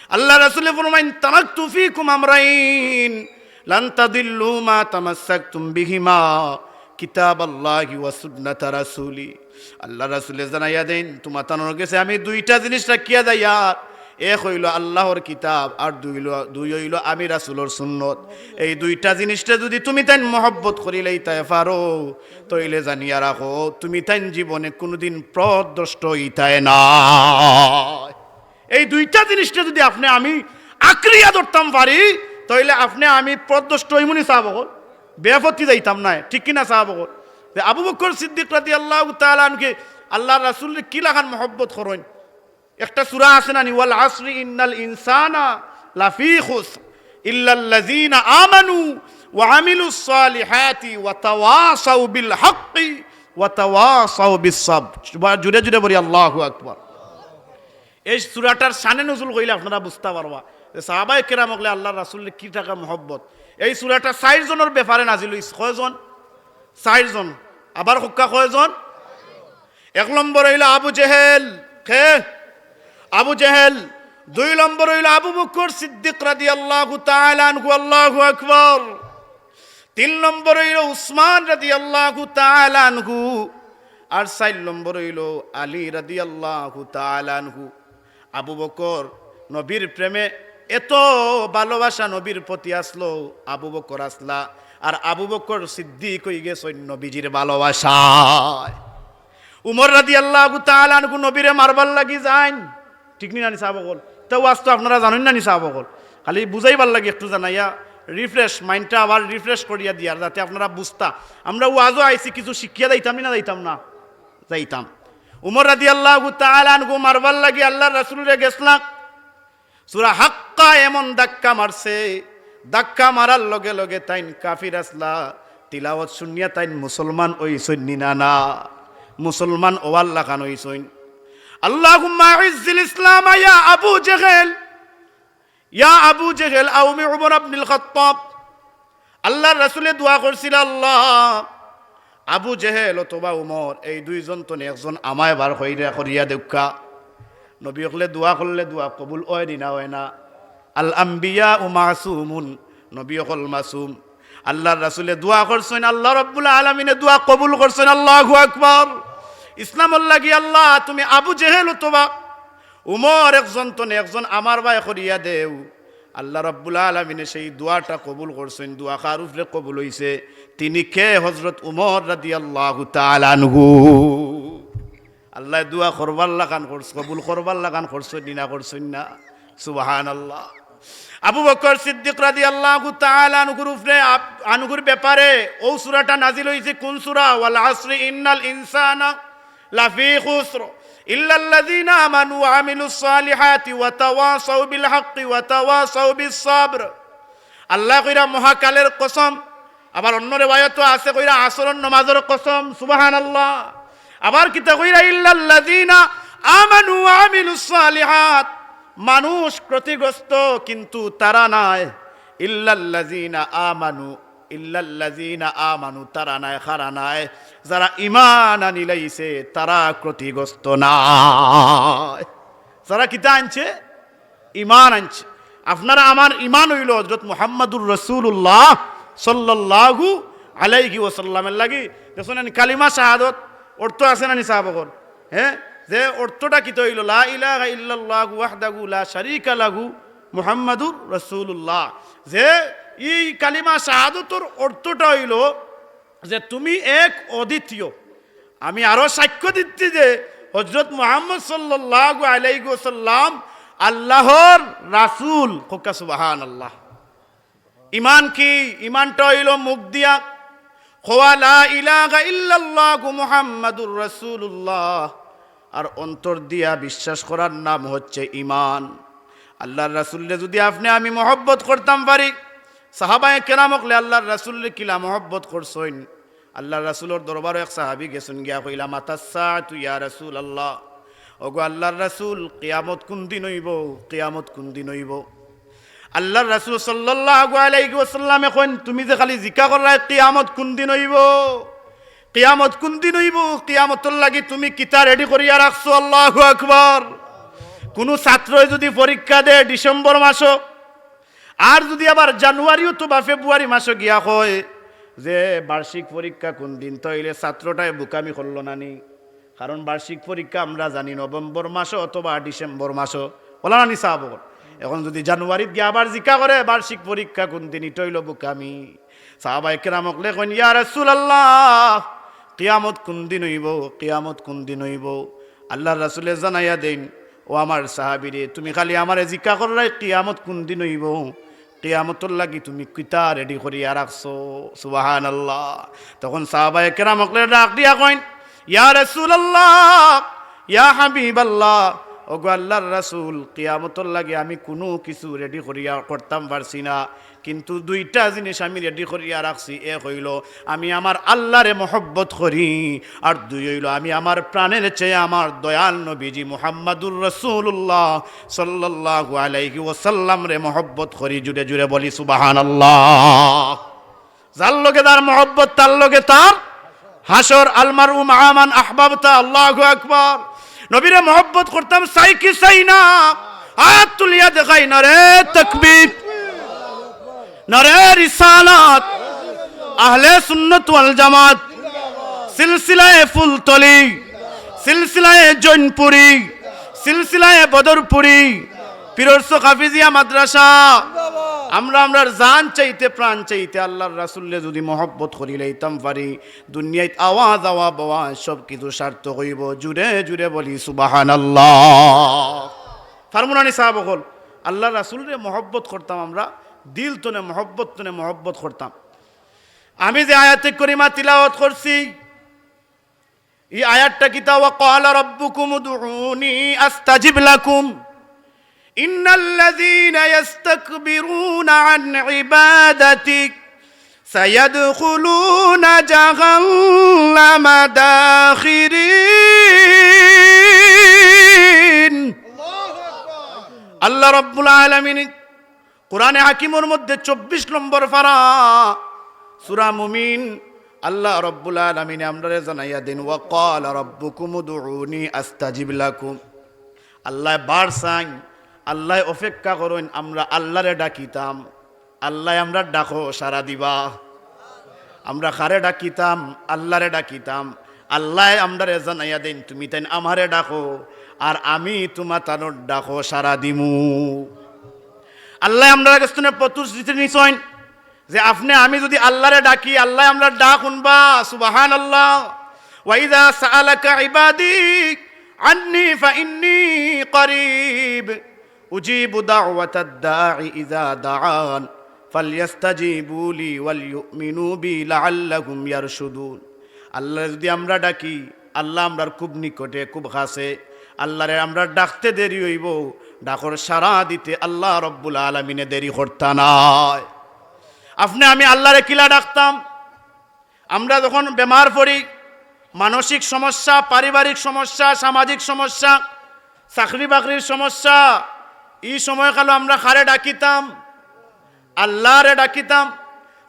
আল্লাহর রাসূলে ফরমাইন, "তারাকতু ফীকুম আমরাইন লান তাদিল্লু মা তামাসসাকতুম বিহিমা কিতাবাল্লাহি ওয়া সুন্নাতা রাসূলি।" আল্লাহর রাসূলে জানাইয়া দেইন, "তুমাতানর গেছে আমি দুইটা জিনিস রাখিয়া যাইয়ার, এক অইলো আল্লাহর কিতাব, আর দুই অইলো, দুই অইলো আমি রাসূলর সুন্নত। এই দুইটা জিনিসরে যুদি তুমিতাইন মহব্বত করিলাইতায় পারো, তইলে জানিয়া রাখো, তুমিতাইন জীবনে কুনুদিন পথভ্রষ্ট অইতায় নায়।" এই দুইটা জিনিসরে যুদি আপনে আমি আঁকড়িয়া ধরতাম পারি, তইলে আপনে আমি পথভ্রষ্ট অইমু নি সাহাব অকল, বেপথি যাইতাম নায়, ঠিক কি না সাহাব অকল? তে আবু বকর সিদ্দিক রাদিয়াল্লাহু তাআলা আনহুকে আল্লাহর রাসূলরে কি লাখান মহব্বত করইন। একটা সূরা আছে না নি, "ওয়াল আসরি ইন্নাল ইনসানা লাফি খুসর, ইল্লাল্লাযীনা আমানু ওয়া আমিলুস সালিহাতি ওয়া তাওয়াসাউ বিল হাক্কি ওয়া তাওয়াসাউ বিস সাবর।" জুরে জুরে বলি, "আল্লাহু আকবার।" এই সূরাটার শানে নুজুল কইলে আপনারা বুঝতা পারবা যে সাহাবায়ে কেরাম অকলে আল্লাহর রাসূলরে কি টাকা মহব্বত। এই সূরাটা চাইর জনর ব্যাপারে নাজিল অইছে। কয়জন? চাইর জন। আবার কউক্কা, কয়জন? এক নম্বর অইলো আবু জেহেল। কে? আবু জেহেল। দুই নম্বর অইলো আবু বকর সিদ্দিক রাদিয়াল্লাহু তাআলা আনহু, আল্লাহু আকবার। তিন নম্বর অইলো উসমান রাদিয়াল্লাহু তাআলা আনহু। আর চাইর নম্বর অইলো আলী রাদিয়াল্লাহু তাআলা আনহু। আবু বকর নবীর প্রেমে এত ভালোবাসা নবীর প্রতি আছলো, আবু বকর আছলা, আর আবু বকর সিদ্দিক অইগেছইন নবীজির ভালোবাসায়। উমর রাদিয়াল্লাহু তাআলা আনহু নবীরে মারবার লাগি যাইন, ঠিক নি না নি সাহাব অকল? তে ওয়াজ তো আপনারা জানইন না নি সাহাব অকল, খালি বুঝাইবার লাগি একটু জানাইয়া refresh, mind টা আবার refresh করিয়া দিয়ার, যাতে আপনারা বুঝতা। আমরা ওয়াজও আইছি, কিছু শিখিয়া যাইতাম নি না যাইতাম না? যাইতাম। উমর রাদিয়াল্লাহু তাআলা আনহু মারবার লাগি আল্লাহর রাসূলরে গেছলা। সূরা হাক্কা এমন ধাক্কা মারছে, ধাক্কা মারার লগে লগে তাইন কাফির আছলা, তিলাওয়াত শুনিয়া তাইন মুসলমান অইছইন নি না, না? মুসলমান অওয়ার লাখান অইছইন। আল্লাহুম্মা আইজ্জিল ইসলামা ইয়া আবু জেহেল, ইয়া আবু জেহেল, আউমি উমর ইবনুল খাত্তাব। আল্লাহর রাসূলে দোয়া করছিলা, "আল্লাহ, আবু জেহেল অথবা উমর, এই দুইজন তনে একজন আমায় বার কইরা করিয়া দেউক্কা।" নবী অকলে দোয়া করলে দোয়া কবুল অয় নি না অয় না? আল আম্বিয়াউ মাসুমুন, নবী অকল মাসুম। আল্লাহর রাসূলে দোয়া করছইন, আল্লাহ রাব্বুল আলামিনে দোয়া কবুল করছইন। আল্লাহু আকবার। ইসলামর লাগি আল্লাহ, তুমি আবু জেহেল অথবা উমর একজন তনে একজন আমার বায় করিয়া দেও। আল্লাহ রাব্বুল আলামিনে সেই দোয়াটা কবুল করছইন। দোয়া কার উপরে কবুল অইছে? তিনি কে? হযরত উমর রাদিয়াল্লাহু তাআলা আনহু। আল্লায় দোয়া করবার লাখান করছ-, কবুল করবার লাখান করছইন নি না করছইন না? সুবহানাল্লাহ। আবু বকর সিদ্দিক রাদিয়াল্লাহু তাআলা আনহুর উপরে আপ-, আনহুর ব্যাপারে অউ সূরাটা নাজিল অইছে। কুন সূরা? "ওয়াল আসরি ইন্নাল ইনসানা লাফি খুসর, ইল্লাল্লাযীনা আমানু ওয়া আমিলুস সালিহাতি ওয়া তাওয়াসাউ বিল হাক্কি ওয়া তাওয়াসাউ বিস সাবর।" আল্লায় কইরা মহাকালের কসম, আবার অন্য রেওয়ায়তো আছে কইরা আসরর নমাজর কসম, সুবহানাল্লাহ। আবার কিতা কইরা, ইল্লাল্লাযীনা আমানু ওয়া আমিলুস সালিহাত, মানুষ ক্ষতিগ্রস্ত কিন্তু তারা নায়। ইল্লাল্লাযীনা আমানু, ইল্লাল্লাযীনা আমানু, তারা নায়, কারা নায়? যারা ঈমান আনিলাইছে তারা ক্ষতিগ্রস্ত নায়। যারা কিতা আনছে? ঈমান আনছে। আপনার আমার ঈমান অইলো হযরত মুহাম্মাদুর রাসূলুল্লাহ সাল্লাল্লাহু আলাইহি ওয়াসাল্লামের লাগি। দেখছইন নি, কালিমা শাহাদত অর্থ আছে না নি সাহাব অকল? হ্যাঁ, যে অর্থটা কিতা অইলো, লা ইলাহা ইল্লাল্লাহু ওয়াহদাহু লা শারীকা লাহু মুহাম্মাদুর রাসূলুল্লাহ। যে এই কালিমা শাহাদতর অর্থটা অইলো যে তুমি এক অদ্বিতীয়। আমি আরো সাক্ষ্য দিচ্ছি যে হযরত মুহাম্মদ সাল্লাল্লাহু আলাইহি ওয়াসাল্লাম আল্লাহর রাসূল। কউক্কা সুবহানাল্লাহ। ঈমান কি? ঈমানটা অইলো মুখ দিয়া কওয়া লা ইলাহা ইল্লাল্লাহু মুহাম্মাদুর রাসূলুল্লাহ, আর অন্তর দিয়া বিশ্বাস করার নাম হচ্ছে ঈমান। আল্লাহর রাসূলরে যুদি আপনে আমি মহব্বত করতাম পারি, সাহাবায়ে কেরাম অকলে আল্লাহর রাসূলরে কিলা মহব্বত করছইন। আল্লাহর রাসূলর দরবারো এক সাহাবী গেছইন, গিয়া কইলা, মাতাস সাআতু ইয়া রাসূলাল্লাহ, ওগো আল্লাহর রাসূল, কিয়ামত কুন দিন অইবো? কিয়ামত কুন দিন অইবো? আল্লাহর রাসূল সাল্লাল্লাহু আলাইহি ওয়াসাল্লামে কইন, তুমি যে খালি জিকা কররায় কিয়ামত কুন দিন অইবো, কিয়ামত কুন দিন অইবো, কিয়ামতর লাগি তুমি কিতা রেডি করিয়া রাখছো? আল্লাহু আকবার। কুনু ছাত্রয় যুদি পরীক্ষা দেয় ডিসেম্বর মাসো, আর যুদি আবার জানুয়ারি অথবা ফেব্রুয়ারি মাসো গিয়া কয় যে বার্ষিক পরীক্ষা কুন দিন, তাইলে ছাত্রটায় বোকামি করলো না নি? কারণ বার্ষিক পরীক্ষা আমরা জানি নভেম্বর মাসো অথবা ডিসেম্বর মাসো, অলা না নি সাহাব অকল? এখন যুদি জানুয়ারিত গিয়া আবার জিকা করে বার্ষিক পরীক্ষা কুন দিন, ইটা অইলো বোকামি। সাহাবায়ে কেরাম অকলে কইন, ইয়া রাসূলাল্লাহ, কিয়ামত কুন দিন অইবো? কিয়ামত কুন দিন অইবো? আল্লাহর রাসূলে জানাইয়া দেইন, ও আমার সাহাবীরে, তুমি খালি আমারে জিকা কররায় কিয়ামত কুন দিন অইবো, কিয়ামতর লাগি তুমি কিতা রেডি করিয়া রাখছো? সুবহানাল্লাহ। তখন সাহাবায়ে কেরাম অকলে ডাক দিয়া কইন, ইয়া রাসূলাল্লাহ, ইয়া হাবিবাল্লাহ, ওগো আল্লাহর রাসূল, কিয়ামতর লাগি আমি কুনু কিছু রেডি করিয়া করতাম পারছি না, কিন্তু দুইটা জিনিস আমি রেডি করিয়া রাখছি। এক অইলো, আমি আমার আল্লাহরে মহব্বত করি, আর দুই অইলো, আমি আমার প্রাণের চেয়ে আমার দয়াল নবীজি মুহাম্মাদুর রাসূলুল্লাহ সাল্লাল্লাহু আলাইহি ওয়াসাল্লামরে মহব্বত করি। জুরে জুরে বলি সুবহানাল্লাহ। যার লগে যার মহব্বত, তার লগে তার হাশর। আল মারউ মাআ মান আহবাবতা। আল্লাহু আকবার। নবীরে মহব্বত করতাম, চাই কি চাই না? হাত তুলিয়া দেখাই, নারে তাকবীর, নারে রিসালাত, আহলে সুন্নাত ওয়াল জামাত, সিলসিলায়ে ফুলতলি, সিলসিলায়ে জৈনপুরি, সিলসিলায়ে বদরপুরি, পীরর চক হাফিজিয়া মাদ্রাসা। আমরা আমরার জান চাইতে প্রাণ চাইতে আল্লাহর রাসূলরে যুদি মহব্বত করিলাইতাম পারি, দুনিয়াত আওয়া যাওয়া বওয়া সব কিছু সার্থক অইবো। জুরে জুরে বলি সুবহানাল্লাহ। পারমু না নি সাহাব অকল? আল্লাহর রাসূলরে মহব্বত করতাম আমরা, দিল তনে মহব্বত তনে মহব্বত করতাম। আমি যে আয়াতে করিমা তিলাওয়াত করছি, ই আয়াতটা কিতা? ওয়া ক্বালা রাব্বুকুম উদউনি আস্তাজিব লাকুম। ইন্নাল্লাযীনা ইয়াস্তাকবিরুনা আন ইবাদাতি সায়াদখুলুনা জাহান্নামা দাখিরিন। আল্লাহ রাব্বুল আলামিন কোরআনে হাকিমর মধ্যে চব্বিশ নম্বর পারা, সূরা মুমিন, আল্লাহ রাব্বুল আলামিনে আমরারে জানাইয়া দেইন, "ওয়া ক্বালা রাব্বুকুম উদউনি আস্তাজিব লাকুম।" আল্লায় বার চাইন, আল্লায় অপেক্ষা করইন, আমরা আল্লাহরে ডাকিতাম, আল্লায় আমরার ডাকো সাড়া দিবা। আমরা কারে ডাকিতাম? আল্লাহরে ডাকিতাম। আল্লায় আমরারে জানাইয়া দেইন, তুমি তাইন আমারে ডাকো, আর আমি তুমাতানর ডাকো সাড়া দিমু। আল্লায় আমরার গেছ তনে প্রতিশ্রুতি নিছইন যে আপনে আমি যুদি আল্লাহরে ডাকি, আল্লায় আমরার ডাক হুনবা। সুবহানাল্লাহ। ওয়া ইযা সাআলাকা ইবাদি আন্নি ফাইন্নি করিব। উজিবু দাওয়াতাদ দাঈ ইযা দাআন, ফালইস্তাজিবু লি ওয়াল ইউমিনু বি লাআল্লাহুম ইয়ারশুদুন। আল্লাহরে যুদি আমরা ডাকি, আল্লাহ আমরার খুব নিকটে, খুব কাছে। আল্লাহরে আমরা ডাকতে দেরি অইবো, ডাকর সাড়া দিতে আল্লাহ রাব্বুল আলামিনে দেরি করতা নায়। আপনে আমি আল্লারে কিলা ডাকতাম? আমরা যখন বেমার পড়ি, মানসিক সমস্যা, পারিবারিক সমস্যা, সামাজিক সমস্যা, চাকরি বাকরির সমস্যা, ই সময়কালো আমরা কারে ডাকিতাম? আল্লারে ডাকিতাম।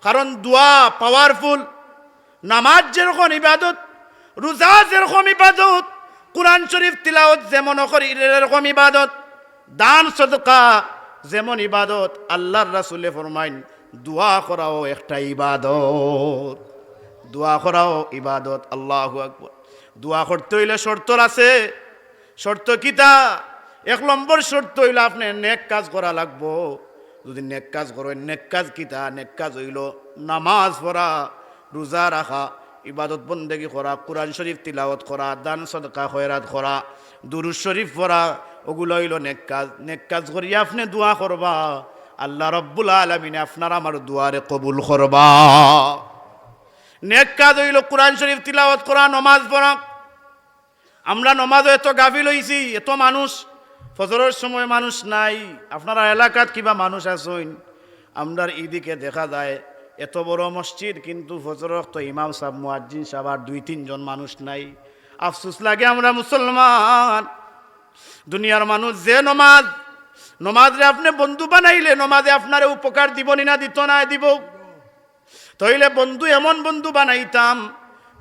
কারণ দোয়া powerful। নামাজ যেরকম ইবাদত, রোজা যেরকম ইবাদত, কোরআন শরীফ তিলাওয়াত যেমন করি এরকম ইবাদত, দান সদকা যেমন ইবাদত, আল্লার রাসুলে ফরমাইন, দোয়া করাও একটা ইবাদত। দোয়া করাও ইবাদত। আল্লাহু আকবার। দোয়া করতে অইলে শর্ত আছে। শর্ত কিতা? এক নম্বর শর্ত অইলো আপনে নেক কাজ করা লাগবো। যদি নেক কাজ করইন, নেক কাজ কিতা? নেক কাজ অইলো নামাজ পড়া, রোজা রাখা, ইবাদত বন্দেগি করা, কোরআন শরীফ তিলাওয়াত করা, দান সদকা খয়রাত করা, দুরূদ শরীফ পড়া, ওগুলা অইলো নেক কাজ। নেক কাজ করিয়া আপনে দোয়া করবা, আল্লাহ রব্বুল আলামিনে আপনার আমার দোয়ারে কবুল করবা। নেক কাজ অইলো কোরআন শরীফ তিলাওয়াত করা, নমাজ পড়া। আমরা নমাজো এত গাফিল অইছি, এত মানুষ, ফজরর সময় মানুষ নাই। আপনারা এলাকাত কিবা মানুষ আছইন? আমরার ইদিকে দেখা যায় এত বড় মসজিদ, কিন্তু ফজরর অক্ত ইমাম সাব, মুয়াজ্জিন সাব আর দুই তিনজন মানুষ নাই। আফসোস লাগে আমরা মুসলমান। দুনিয়ার মানুষ যে নমাজ, নমাজরে আপনে বন্ধু বানাইলে নমাজে আপনারে উপকার দিবো নি না দিতো না? দিবো। তইলে বন্ধু এমন বন্ধু বানাইতাম,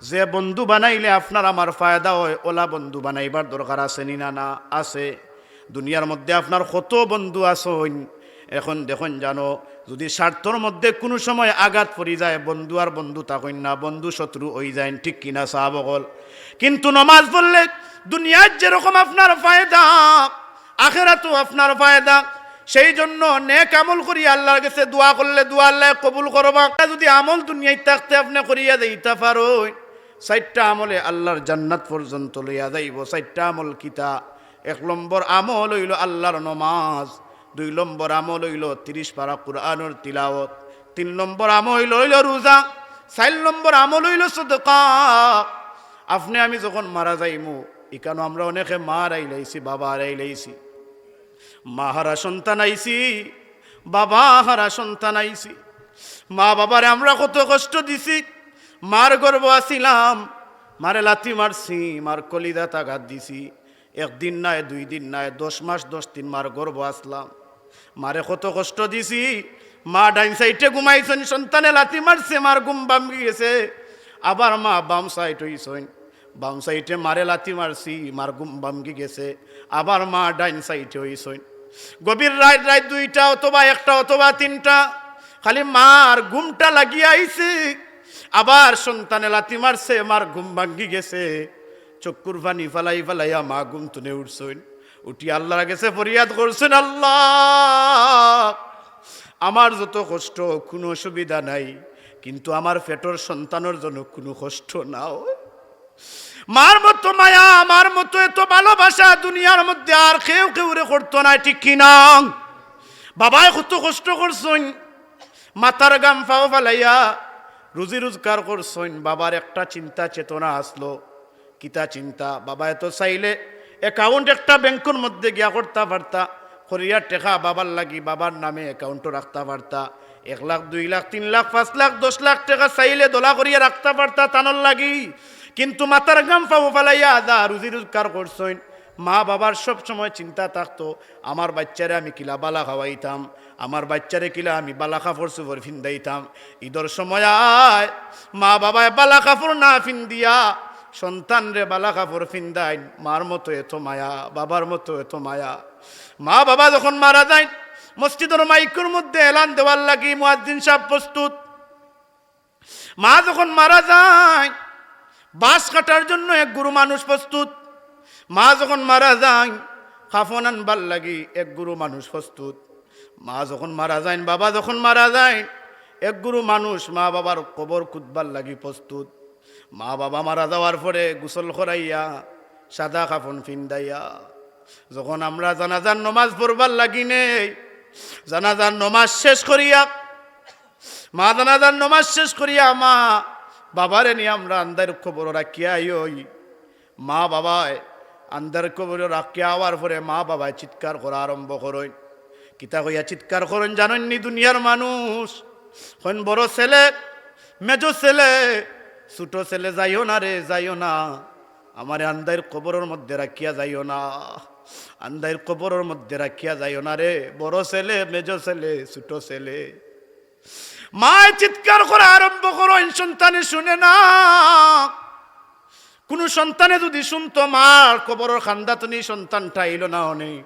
যে বন্ধু বানাইলে আপনার আমার ফায়দা অয়, ওলা বন্ধু বানাইবার দরকার আছে নি না? না, আছে। দুনিয়ার মধ্যে আপনার কত বন্ধু আছইন, এখন দেখইন জানো, যদি স্বার্থর মধ্যে কুনু সময় আঘাত পড়ি যায়, বন্ধু আর বন্ধু থাকইন না, বন্ধু শত্রু অইযাইন, ঠিক কিনা সাব অকল? কিন্তু নমাজ পড়লে দুনিয়ার যেরকম আপনার ফায়দা, আখেরাতও আপনার ফায়দা। সেই জন্য নেক আমল করি আল্লার গেছে দোয়া করলে দোয়া আল্লায় কবুল করবা। যদি আমল দুনিয়াত থাকতে আপনে করিয়া যাইতা পারইন, চাইরটা আমলে আল্লার জান্নাত পর্যন্ত লইয়া যাইবো। চাইরটা আমল কিতা? এক নম্বর আমল অইলো আল্লার নমাজ, দুই নম্বর আমল অইলো তিরিশ পারা কোরআনর তিলাওয়াত, তিন নম্বর আমল অইলো, অইলো রোজা, চাইর নম্বর আমল অইলো সদকা। আপনে আমি যখন মারা যাইমু, ইকানো আমরা অনেকে মা হারাইলাইছি, বাবা হারাইলাইছি। মা হারা সন্তান আইছি, বাবা হারা সন্তান আইছি। মা বাবারে আমরা কত কষ্ট দিছি। মার গর্ভ আছিলাম, মারে লাথি মারছি, মার কলিজাত আঘাত দিছি। একদিন নায়, দুই দিন নায়, দশ মাস দশ দিন মার গর্ভ আছলাম। মারে কত কষ্ট দিছি। মা ডাইন সাইডে ঘুমাইছইন, সন্তানে লাথি মারছে, মার ঘুম ভাঙ্গি গেছে। আবার মা বাম সাইড অইছইন, বাম সাইডে মারে লাথি মারছি, মার ঘুম ভাঙ্গি গেছে। আবার মা ডাইন সাইডে অইছইন। গভীর রাইত, রাইত দুইটা অথবা একটা অথবা তিনটা, খালি মার ঘুমটা লাগিয়া আইছে। আবার সন্তানে লাথি মারছে, মার ঘুম ভাঙ্গি গেছে। চক্ষুর পানি ফালাই ফালাইয়া মা ঘুম তুনে উঠছইন। উঠি আল্লার গেছে ফরিয়াদ করছইন, "আল্লাহ, আমার যত কষ্ট, কুনু অসুবিধা নাই, কিন্তু আমার পেটর সন্তানর জন্য কুনু কষ্ট না অয়। মার মতো মায়া, মার মতো এত ভালোবাসা দুনিয়ার মধ্যে আর কেউ কেউরে করতো না, ঠিক কি না?" বাবায় কত কষ্ট করছইন, মাথার ঘাম পাও ফালাইয়া রুজি রোজগার করছইন। বাবার একটা চিন্তা চেতনা আছলো, কিতা চিন্তা? বাবায় তো চাইলে account একটা ব্যাংকর মধ্যে গিয়া করতা পারতা, করিয়া টেকা বাবার লাগি, বাবার নামে account-ও রাখতা পারতা। এক লাখ, দুই লাখ, তিন লাখ, পাঁচ লাখ, দশ লাখ টেকা চাইলে দলা করিয়া রাখতা পারতা তানর লাগি। কিন্তু মাথার ঘাম পাও ফালাইয়া যা রুজি রোজগার করছইন, মা বাবার সব সময় চিন্তা থাকতো, আমার বাইচ্চারে আমি কিলা বালা খাওয়াইতাম, আমার বাইচ্চারে কিলা আমি বালা কাপড় চোপড় ফিন্দাইতাম। ইদর সময় আয়, মা বাবায় বালা কাপড় না ফিন্দিয়া সন্তানরে বালা কাপড় ফিন্দাইন। মার মতো এত মায়া, বাবার মতো এত মায়া। মা বাবা যখন মারা যাইন, মসজিদর মাইকর মধ্যে এলান দেওয়ার লাগি মুয়াজ্জিন সাব প্রস্তুত। মা যখন মারা যাইন, বাঁশ কাটার জন্য এক গুরু মানুষ প্রস্তুত। মা যখন মারা যাইন, কাফন আনবার লাগি এক গুরু মানুষ প্রস্তুত। মা যখন মারা যাইন, বাবা যখন মারা যাইন, এক গুরু মানুষ মা বাবার কবর খুদবার লাগি প্রস্তুত। মা বাবা মারা যাওয়ার পরে গোসল করাইয়া, সাদা কাফন ফিন্দাইয়া, যখন আমরা জানাজার নমাজ পড়বার লাগি নেই, জানাজার নমাজ শেষ করিয়া, মা জানাজার নমাজ শেষ করিয়া মা বাবারে নিয়া আমরা আন্দাইর কবরো রাখিয়া আইওই। মা বাবায় আন্দাইর কবরো রাখিয়া আওয়ার পরে মা বাবায় চিৎকার করা আরম্ভ করইন। কিতা কইয়া চিৎকার করইন জানইন নি দুনিয়ার মানুষ? কইন, "বড় ছেলে, মেজো ছেলে, ছোট ছেলে, যাইও না রে, যাইও না। আমারে আন্দাইর কবরর মধ্যে রাখিয়া যাইও না। আন্দাইর কবরর মধ্যে রাখিয়া যাইও না রে, বড় ছেলে, মেজো ছেলে, ছোট ছেলে।" মায় চিৎকার করা আরম্ভ করইন, সন্তানে শুনে না। কুনু সন্তানে যুদি শুনতো, মার কবরর কান্দাত নি সন্তানটা আইলো না অনে,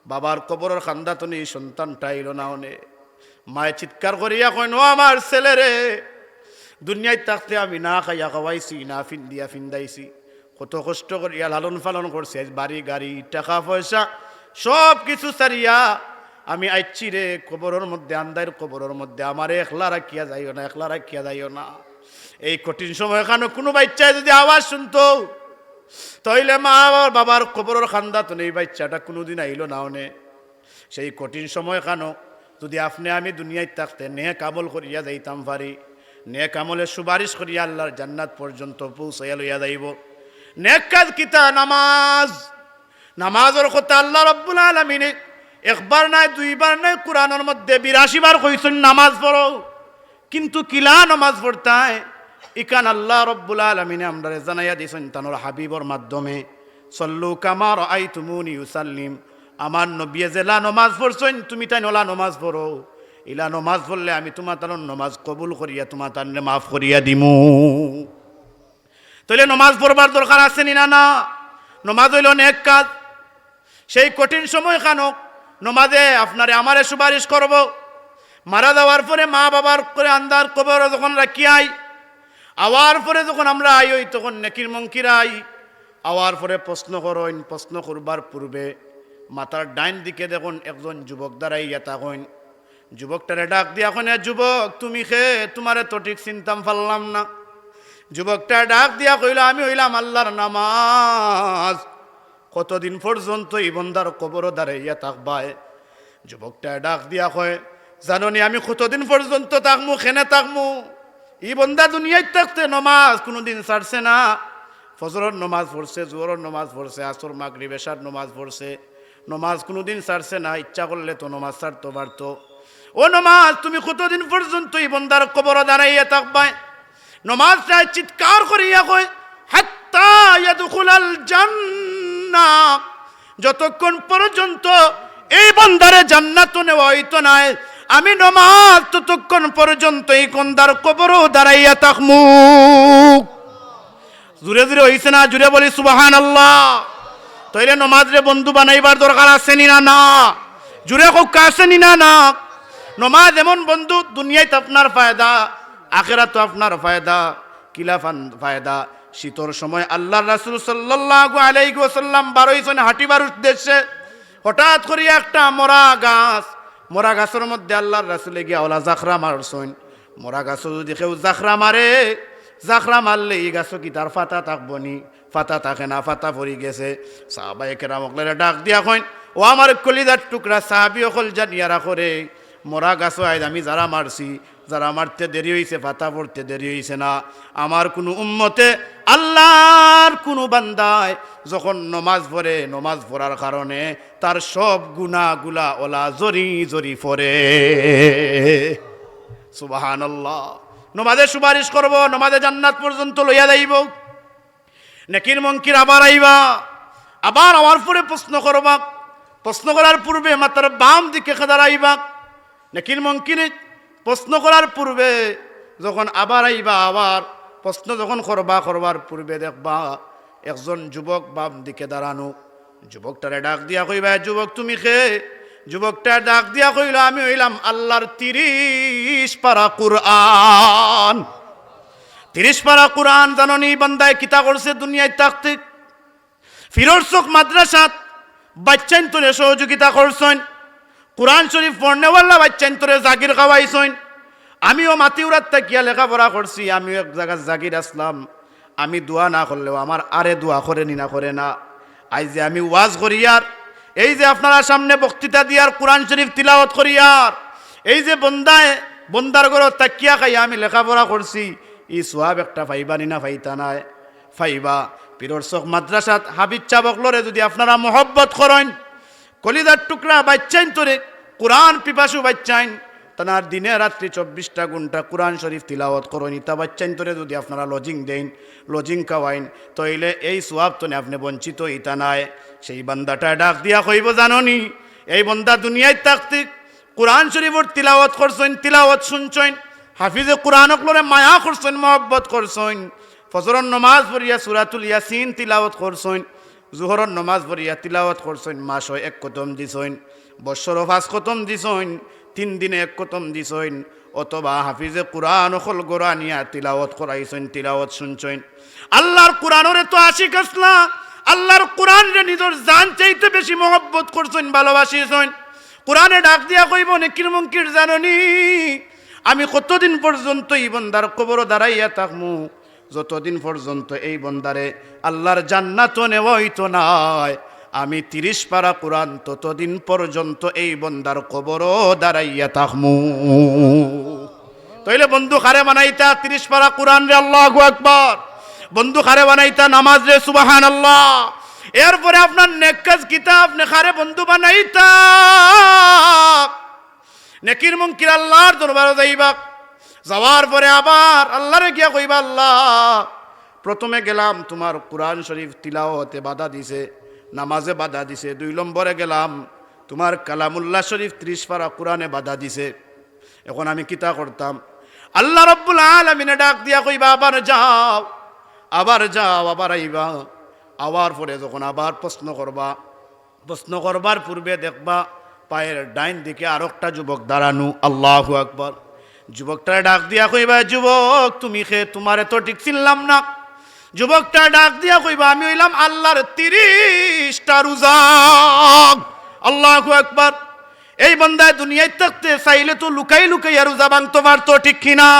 বাবার কবরর কান্দাত নি সন্তানটা আইলো না অনে। মায় চিৎকার করিয়া কইন, "ও আমার ছেলেরে, দুনিয়াত থাকতে আমি না খাইয়া খাওয়াইছি, না ফিন্দিয়া ফিন্দাইছি, কত কষ্ট করিয়া লালন পালন করছি, আইজ বাড়ি গাড়ি, টেকা পয়সা সব কিছু ছাড়িয়া আমি আইছি রে, কবরর মধ্যে, আন্দাইর কবরর মধ্যে আমারে একলা রাখিয়া যাইও না, একলা রাখিয়া যাইও না।" এই কঠিন সময়খানো কুনু বাইচ্চায় যুদি আওয়াজ শুনতো, তাইলে মা বাবার, বাবার কবরর কান্দাত নি বাইচ্চাটা কুনুদিন আইলো না অনে। সেই কঠিন সময়খানো যুদি আপনে আমি দুনিয়াত থাকতে নেক আমল করিয়া যাইতাম পারি, নেক আমলে সুপারিশ করিয়া আল্লার জান্নাত পর্যন্ত পৌঁছাইয়া লইয়া যাইবো। নেক কাজ কিতা? নামাজ। নামাজর কথা আল্লা রাব্বুল আলামিনে একবার নায়, দুইবার নায়, কুরআনর মধ্যে বিরাশি বার কইছইন, "নামাজ পড়ো।" কিন্তু কিলা নামাজ পড়তায়, ইখান আল্লা রাব্বুল আলামিনে আমরারে জানাইয়া দিছইন তানর হাবিবর মাধ্যমে, "সল্লু কামা রাআইতুমুনি উসাল্লিম।" আমার নবিয়ে যেলা নামাজ পড়ছইন, তুমি তাইন অলা নামাজ পড়ো। ইলা নামাজ পড়লে আমি তুমাতানর নামাজ কবুল করিয়া তুমাতানরে মাফ করিয়া দিমু। তাইলে নামাজ পড়বার দরকার আছে নি না? না, নামাজ অইলো নেক কাজ। সেই কঠিন সময়খানো নামাজে আপনারে আমারে সুপারিশ করবো। মারা যাওয়ার পরে মা বাবার করে আন্দাইর কবরো যখন রাখিয়া আই, আওয়ার পরে যখন আমরা আই, ওই তখন নেকির মুনকির আই, আওয়ার পরে প্রশ্ন করইন, প্রশ্ন করবার পূর্বে মাথার ডাইন দিকে দেখইন একজন যুবক দাঁড়াইয়া থাকইন। যুবকটারে ডাক দিয়া কইন, "এ যুবক, তুমি কে? তুমারে তো ঠিক চিনতাম পারলাম না।" যুবকটায় ডাক দিয়া কইলো, "আমি অইলাম আল্লার নামাজ।" কতদিন পর্যন্ত ই বন্দার কবরো দাঁড়াইয়া থাকবায়? যুবকটায় ডাক দিয়া কয়, "জানো নি আমি কতদিন পর্যন্ত থাকমু, কেনে থাকমু? ই বন্দা দুনিয়াত থাকতে নমাজ কুনুদিন ছাড়ছে না। ফজরর নমাজ পড়ছে, জোহরর নমাজ পড়ছে, আসর, মাগরিব, এশার নমাজ পড়ছে, নমাজ কুনুদিন ছাড়ছে না। ইচ্ছা করলে তো নমাজ ছাড়তো পারতো। ও নমাজ, তুমি কতদিন পর্যন্ত ই বন্দার কবরো দাঁড়াইয়া থাকবায়?" নমাজটায় চিৎকার করিয়া কয়, "হাত্তা ইয়াদখুলাল জান্নাহ।" যতক্ষণ পর্যন্ত এই বন্দারে জান্নাতো নেওয়া অইতো নায়, আমি নমাজ ততক্ষণ পর্যন্ত ই বন্দার কবরো দাঁড়াইয়া থাকমু। জুরে জুরে অইছে না? জুরে বলি সুবহানাল্লাহ। তাইলে নমাজরে বন্ধু বানাইবার দরকার আছে নি না? না। জুরে কউক্কা, আছে নি না? না। নমাজ এমন বন্ধু, দুনিয়াত আপনার ফায়দা, আখেরাতো আপনার ফায়দা। কিলা ফান-, ফায়দা? শীতর সময় আল্লার রাসুল সাল্লাল্লাহু আলাইহি ওয়াসাল্লাম বারইছইন হাঁটিবার উদ্দেশ্যে। হঠাৎ করিয়া একটা মরা গাছ, মরা গাছর মধ্যে আল্লার রাসুলে গিয়া অলা জাখরা মারছইন। মরা গাছো যুদি কেউ জাখরা মারে, জাখরা মারলে ই গাছো কিতার ফাতা থাকবো নি? ফাতা থাকে না, ফাতা পড়ি গেছে। সাহাবায়ে কেরাম অকলরে ডাক দিয়া কইন, "ও আমার কলিজার টুকরা সাহাবি অকল, জানিয়া রাখো রে, মরা গাছো আইজ আমি যারা মারছি, যারা মারতে দেরি অইছে, ফাতা পড়তে দেরি অইছে না। আমার কুনু উম্মতে, আল্লার কুনু বান্দায় যখন নমাজ পড়ে, নমাজ পড়ার কারণে তার সব গুনাগুলা অলা ঝরি ঝরি পড়ে।" সুবহানাল্লাহ। নমাজে সুপারিশ করবো, নমাজে জান্নাত পর্যন্ত লইয়া যাইবো। নেকির মুনকির আবার আইবা, আবার আওয়ার পরে প্রশ্ন করবা। প্রশ্ন করার পূর্বে মাথার বাম দিকে খেদার আইবা। নেকির মুনকিরে প্রশ্ন করার পূর্বে যখন আবার আইবা, আবার প্রশ্ন যখন করবা, করবার পূর্বে দেখবা একজন যুবক বাম দিকে দাঁড়ানো। যুবকটারে ডাক দিয়া কইবা, "এ যুবক, তুমি কে?" যুবকটায় ডাক দিয়া কইলো, "আমি অইলাম আল্লার তিরিশ পারা কুরআন।" তিরিশ পারা কুরআন জানো নি বান্দায় কিতা করছে দুনিয়াত থাকতে? ফিরোজ চক মাদ্রাসাত বাইচ্চাইন্তরে সহযোগিতা করছইন। কুরআন শরীফ পড়নেওয়ালা বাইচ্চাইন্তরে জাগির খাওয়াইছইন। আমিও মাতিউরাত থাকিয়া লেখাপড়া করছি, আমিও এক জাগাত জাগির আছলাম। আমি দোয়া না করলেও আমার আরে দোয়া করে নি না করে না। আইজ যে আমি ওয়াজ করিয়ার, এই যে আপনারার সামনে বক্তৃতা দিয়ার, কুরআন শরীফ তিলাওয়াত করিয়ার, এই যে বন্দায়, বন্দার ঘরো থাকিয়া খাইয়া আমি লেখাপড়া করছি, ই সওয়াব একটা পাইবা নি না পাইতা নায়? পাইবা। ফিরোজ চক মাদ্রাসাত হাফিজ সাব অকলরে যুদি আপনারা মহব্বত করইন, কলিজার টুকরা বাইচ্চাইন্তরে, কুরআন পিপাসু বাইচ্চাইন, তানার দিনে রাত্রি চব্বিশটা ঘন্টা কোরআন শরীফ তিলাওয়াত করইন, ইতা বাচ্চাইন্তরে যুদি আপনারা লজিং দেইন, লজিং খাওয়াইন, তাইলে এই সওয়াব তনে আপনে বঞ্চিত অইতা নায়। সেই বান্দাটায় ডাক দিয়া কইবো, জানোনি, এই বন্দা দুনিয়াত থাকতে কোরআন শরীফর তিলাওয়াত করছইন, তিলাওয়াত শুনছইন, হাফিজে কোরআন অকলরে মায়া করছইন, মহব্বত করছইন, ফজরর নমাজ পড়িয়া সূরাতুল ইয়াসিন তিলাওয়াত করছইন, জোহরর নমাজ পড়িয়া তিলাওয়াত করছইন, মাসো এক খতম দিছইন, বৎসরো পাঁচ খতম দিছইন, তিন দিনে এক খতম দিছইন, অথবা হাফিজে কোরআন অকল ঘরো আনিয়া তিলাওয়াত করাইছইন, তিলাওয়াত শুনছইন। আল্লার কোরআনর এত আশিক আছলা, আল্লার কোরআনরে নিজর জান চাইতে বেশি মহব্বত করছইন, ভালোবাসিছইন। কোরআনে ডাক দিয়া কইবো, নেকির মুনকির জানোনি, আমি কতদিন পর্যন্ত ই বন্দার কবরো দাঁড়াইয়া থাকমু? যতদিন পর্যন্ত এই বন্দারে আল্লার জান্নাতো নেওয়া অইতো নায়, আমি তিরিশ পারা কোরআন ততদিন পর্যন্ত এই বন্দার কবরো দাঁড়াইয়া থাকমু। তাইলে বন্ধু কারে বানাইতা? তিরিশ পারা কোরআনরে, আল্লাহু আকবার। বন্ধু কারে বানাইতা? নামাজরে, সুবহানাল্লাহ। এরপরে আপনার নেক কাজ কিতা? আপনে কারে বন্ধু বানাইতা? নেকির মুনকির আল্লার দরবারো যাইবা, যাওয়ার পরে আবার আল্লারে গিয়া কইবা, আল্লাহ, প্রথমে গেলাম তুমার কোরআন শরীফ তিলাওয়াতে বাধা দিছে, নামাজে বাধা দিছে, দুই নম্বরে গেলাম তুমার কালামুল্লাহ শরীফ তিরিশ পারা কোরআনে বাধা দিছে। এখন আমি কিতা করতাম? আল্লাহ রাব্বুল আলামিনে ডাক দিয়া কইবা, আবার যাও, আবার যাও, আবার আইবা। আওয়ার পরে যখন আবার প্রশ্ন করবা, প্রশ্ন করবার পূর্বে দেখবা, পায়ের ডাইন দিকে আরোকটা যুবক দাঁড়ানো। আল্লাহু আকবার। যুবকটারে ডাক দিয়া কইবা, যুবক, তুমি কে? তুমারে তো ঠিক চিনলাম না। যুবকটা ডাক দিয়া কইবা, আমি অইলাম আল্লার তিরিশটা রোজা। আল্লাহু আকবার। এই বন্দায় দুনিয়াত থাকতে চাইলে তো লুকাই লুকাইয়া রোজা ভাঙতো পারতো, ঠিক কি না?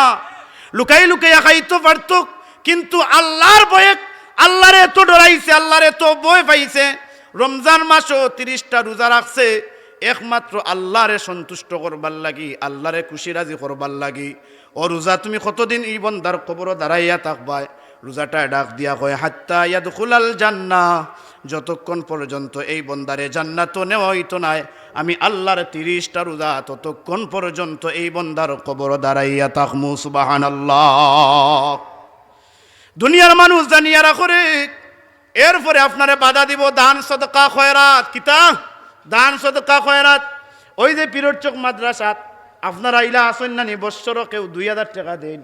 লুকাই লুকাইয়া খাইতো পারতো, কিন্তু আল্লার ভয়ে, আল্লারে এত ডরাইছে, আল্লারে এত ভয় পাইছে, রমজান মাসো তিরিশটা রোজা রাখছে, একমাত্র আল্লারে সন্তুষ্ট করবার লাগি, আল্লারে খুশি রাজি করবার লাগি। ও রোজা, তুমি কতদিন ই বন্দার কবরো দাঁড়াইয়া থাকবায়? রোজাটায় ডাক দিয়া কয়, হাত্তা ইয়াদখুলাল জান্নাহ, যতক্ষণ পর্যন্ত এই বন্দারে জান্নাতো নেওয়া অইতো নায়, আমি আল্লার তিরিশটা রোজা ততক্ষণ পর্যন্ত এই বন্দার কবরো দাঁড়াইয়া থাকমু। সুবহানাল্লাহ। দুনিয়ার মানুষ জানিয়া রাখো রে, এরপরে আপনারে বাধা দিবো দান সদকা খয়রাত। কিতা? দান সদকা খয়রাত। ওই যে পীরর চক মাদ্রাসাত আপনারা ইলা আছইন না নি, বৎসরো কেউ দুই হাজার টেকা দেইন,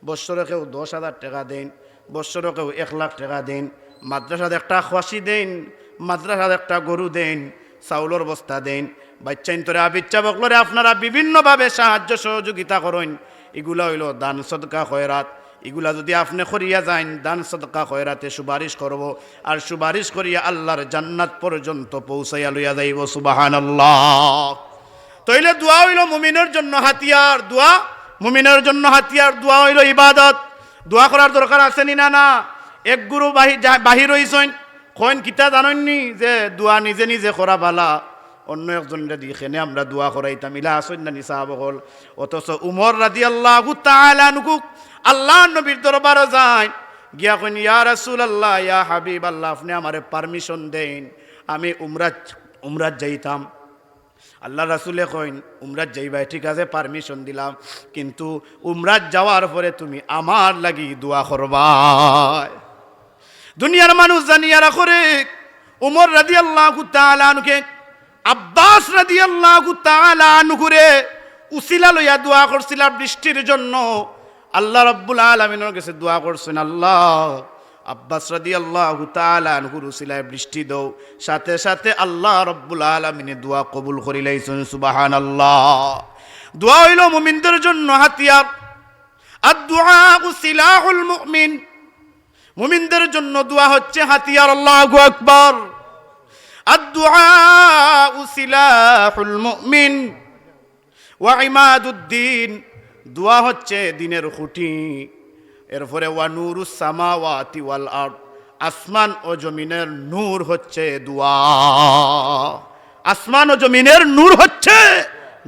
বৎসরো কেউ দশ হাজার টেকা দেইন, বৎসরো কেউ এক লাখ টেকা দেইন, মাদ্রাসাত একটা খাসি দেইন, মাদ্রাসাত একটা গরু দেইন, চাউলর বস্তা দেইন, বাচ্চাইন্তরে আবিচ্ছা বকলরে আপনারা বিভিন্নভাবে সাহায্য সহযোগিতা করইন, ইগুলা অইলো দান সদকা খয়রাত। ইগুলা যুদি আপনে করিয়া যাইন, দান সদকা খয়রাতে সুপারিশ করবো, আর সুপারিশ করিয়া আল্লার জান্নাত পর্যন্ত পৌঁছাইয়া লইয়া যাইবো। সুবহানাল্লাহ। তাইলে দোয়া অইলো মুমিনর জন্য হাতিয়ার, দোয়া মুমিনর জন্য হাতিয়ার, দোয়া অইলো ইবাদত। দোয়া করার দরকার আছে নি না? না। এক গুরু বাহি-, যা-, বাহির অইছইন, কইন কিতা জানইন নি যে দোয়া নিজে নিজে করা ভালা, অন্য একজনরে দি কেনে আমরা দোয়া করাইতাম, ইলা আছইন না নি সাহাব অকল? অথচ উমর রাদিয়াল্লাহু তাআলা আনহু আল্লার নবীর দরবারো যাইন, গিয়া কইন, ইয়া রাসূলুল্লাহ, ইয়া হাবিবাল্লাহ, আপনে আমারে permission দেইন, আমি উমরাত, উমরাত যাইতাম। আল্লার রাসূলে কইন, উমরাত যাইবায়, ঠিক আছে, permission দিলাম, কিন্তু উমরাত যাওয়ার পরে তুমি আমার লাগি দোয়া করবায়। দুনিয়ার মানুষ জানিয়া রাখো রে, উমর রাদিয়াল্লাহু তাআলা আনহুকে আব্বাস রাদিয়াল্লাহু তাআলা আনহুরে উসিলা লইয়া দোয়া করছিলা বৃষ্টির জন্য। আল্লাহ রাব্বুল আলামিনর গেছে দোয়া করছইন, আল্লাহ, আব্বাস রাদিয়াল্লাহু তাআলা আনহুর উসিলায় বৃষ্টি দেও। সাথে সাথে আল্লাহ রাব্বুল আলামিনে দোয়া কবুল করিলাইছইন। সুবহানাল্লাহ। দোয়া অইলো মুমিনদের জন্য হাতিয়ার। আদ-দুআউ সিলাহুল মুমিন। মুমিনদের জন্য দোয়া হচ্ছে হাতিয়ার। আল্লাহু আকবার। আদ-দুআউ সিলাহুল মুমিন ওয়া ইমাদুদ্দিন। দোয়া হচ্ছে দ্বীনের খুঁটি। এরপরে ওয়া নূরুস সামাওয়াতি ওয়াল আরদ, আসমান ও জমিনের নূর হচ্ছে দোয়া। আসমান ও জমিনের নূর হচ্ছে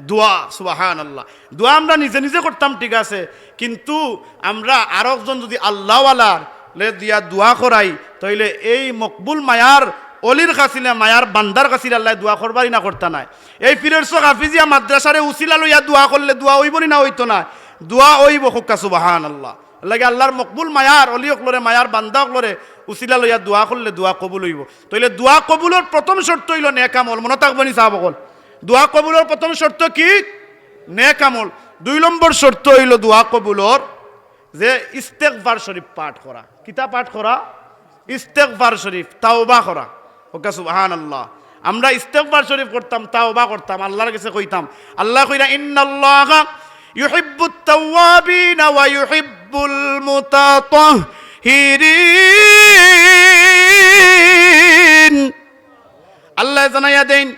দোয়া। সুবহানাল্লাহ। দোয়া আমরা নিজে নিজে করতাম, ঠিক আছে, কিন্তু আমরা আরকজন যুদি আল্লাহওয়ালারে দিয়া দোয়া করাই, তাইলে এই মকবুল মায়ার অলির কাছিলে, মায়ার বান্দার কাছিলে আল্লায় দোয়া করবারই না করতা নায়। এই পীরের চক হাফিজিয়া মাদ্রাসারে উছিলা লইয়া দোয়া করলে দোয়া অইবো নি না অইতো নায়? দোয়া অইবো। কউক্কা সুবহানাল্লাহ। এরলাগি আল্লার মকবুল মায়ার অলি অকলরে, মায়ার বান্দা অকলরে উছিলা লইয়া দোয়া করলে দোয়া কবুল অইবো। তাইলে দোয়া কবুলর প্রথম শর্ত অইলো নেক আমল। মনো থাকবো নি সাব অকল? দোয়া কবুলর প্রথম শর্ত কি? নেক আমল। দুই নম্বর শর্ত অইলো দোয়া কবুলর যে ইস্তেগফার শরীফ পাঠ করা। কিতা পাঠ করা? ইস্তেগফার শরীফ, তাওবা করা। কউক্কা সুবহানাল্লাহ। আমরা ইস্তেগফার শরীফ করতাম, তাওবা করতাম, আল্লার গেছে কইতাম। আল্লায় কইরা, "ইন্নাল্লাহা ইউহিব্বুত তাওয়াবিনা ওয়া ইউহিব্বুল মুতাতাহহিরিন।" আল্লায় জানাইয়া দেইন,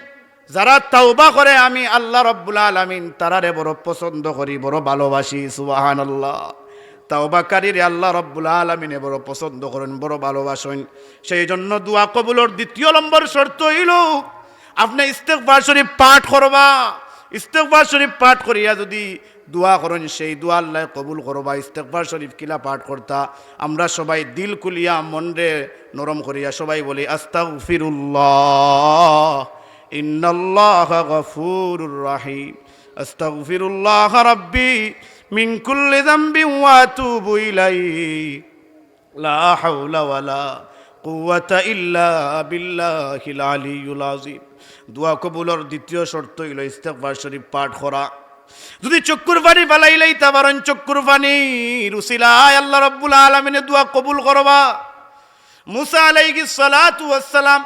যারা তাওবা করে আমি আল্লা রাব্বুল আলামিন তারারে বড় পছন্দ করি, বড় ভালোবাসি। সুবহানাল্লাহ। তাওবাকারীরে আল্লা রাব্বুল আলামিনে বড় পছন্দ করইন, বড় ভালোবাসইন। সেই জন্য দোয়া কবুলর দ্বিতীয় নম্বর শর্ত অইলো আপনে ইস্তেগফার শরীফ পাঠ করবা। ইস্তেগফার শরীফ পাঠ করিয়া যুদি দোয়া করইন, সেই দোয়া আল্লায় কবুল করবা। ইস্তেগফার শরীফ কিলা পাঠ করতা? আমরা সবাই দিল খুলিয়া, মনরে নরম করিয়া সবাই বলি, "আস্তাগফিরুল্লাহ, ইন্নাল্লাহা গাফুরুর রাহিম। আস্তাগফিরুল্লাহ রাব্বি মিন কুল্লি যামবিন ওয়া আতুবু ইলাইহি।" লা হাওলা ওয়ালা কুওয়াতা ইল্লা বিল্লাহিল আলিয়্যিল আযীম। দোয়া কবুলর দ্বিতীয় শর্ত অইলো ইস্তেগফার শরীফ পাঠ করা। যুদি চক্ষুর পানি ফালাইলাইতা পারইন, চক্ষুর পানির উছিলায় আল্লা রাব্বুল আলামিনে দোয়া কবুল করবা। মুসা আলাইহিস সালাতু ওয়াস সালাম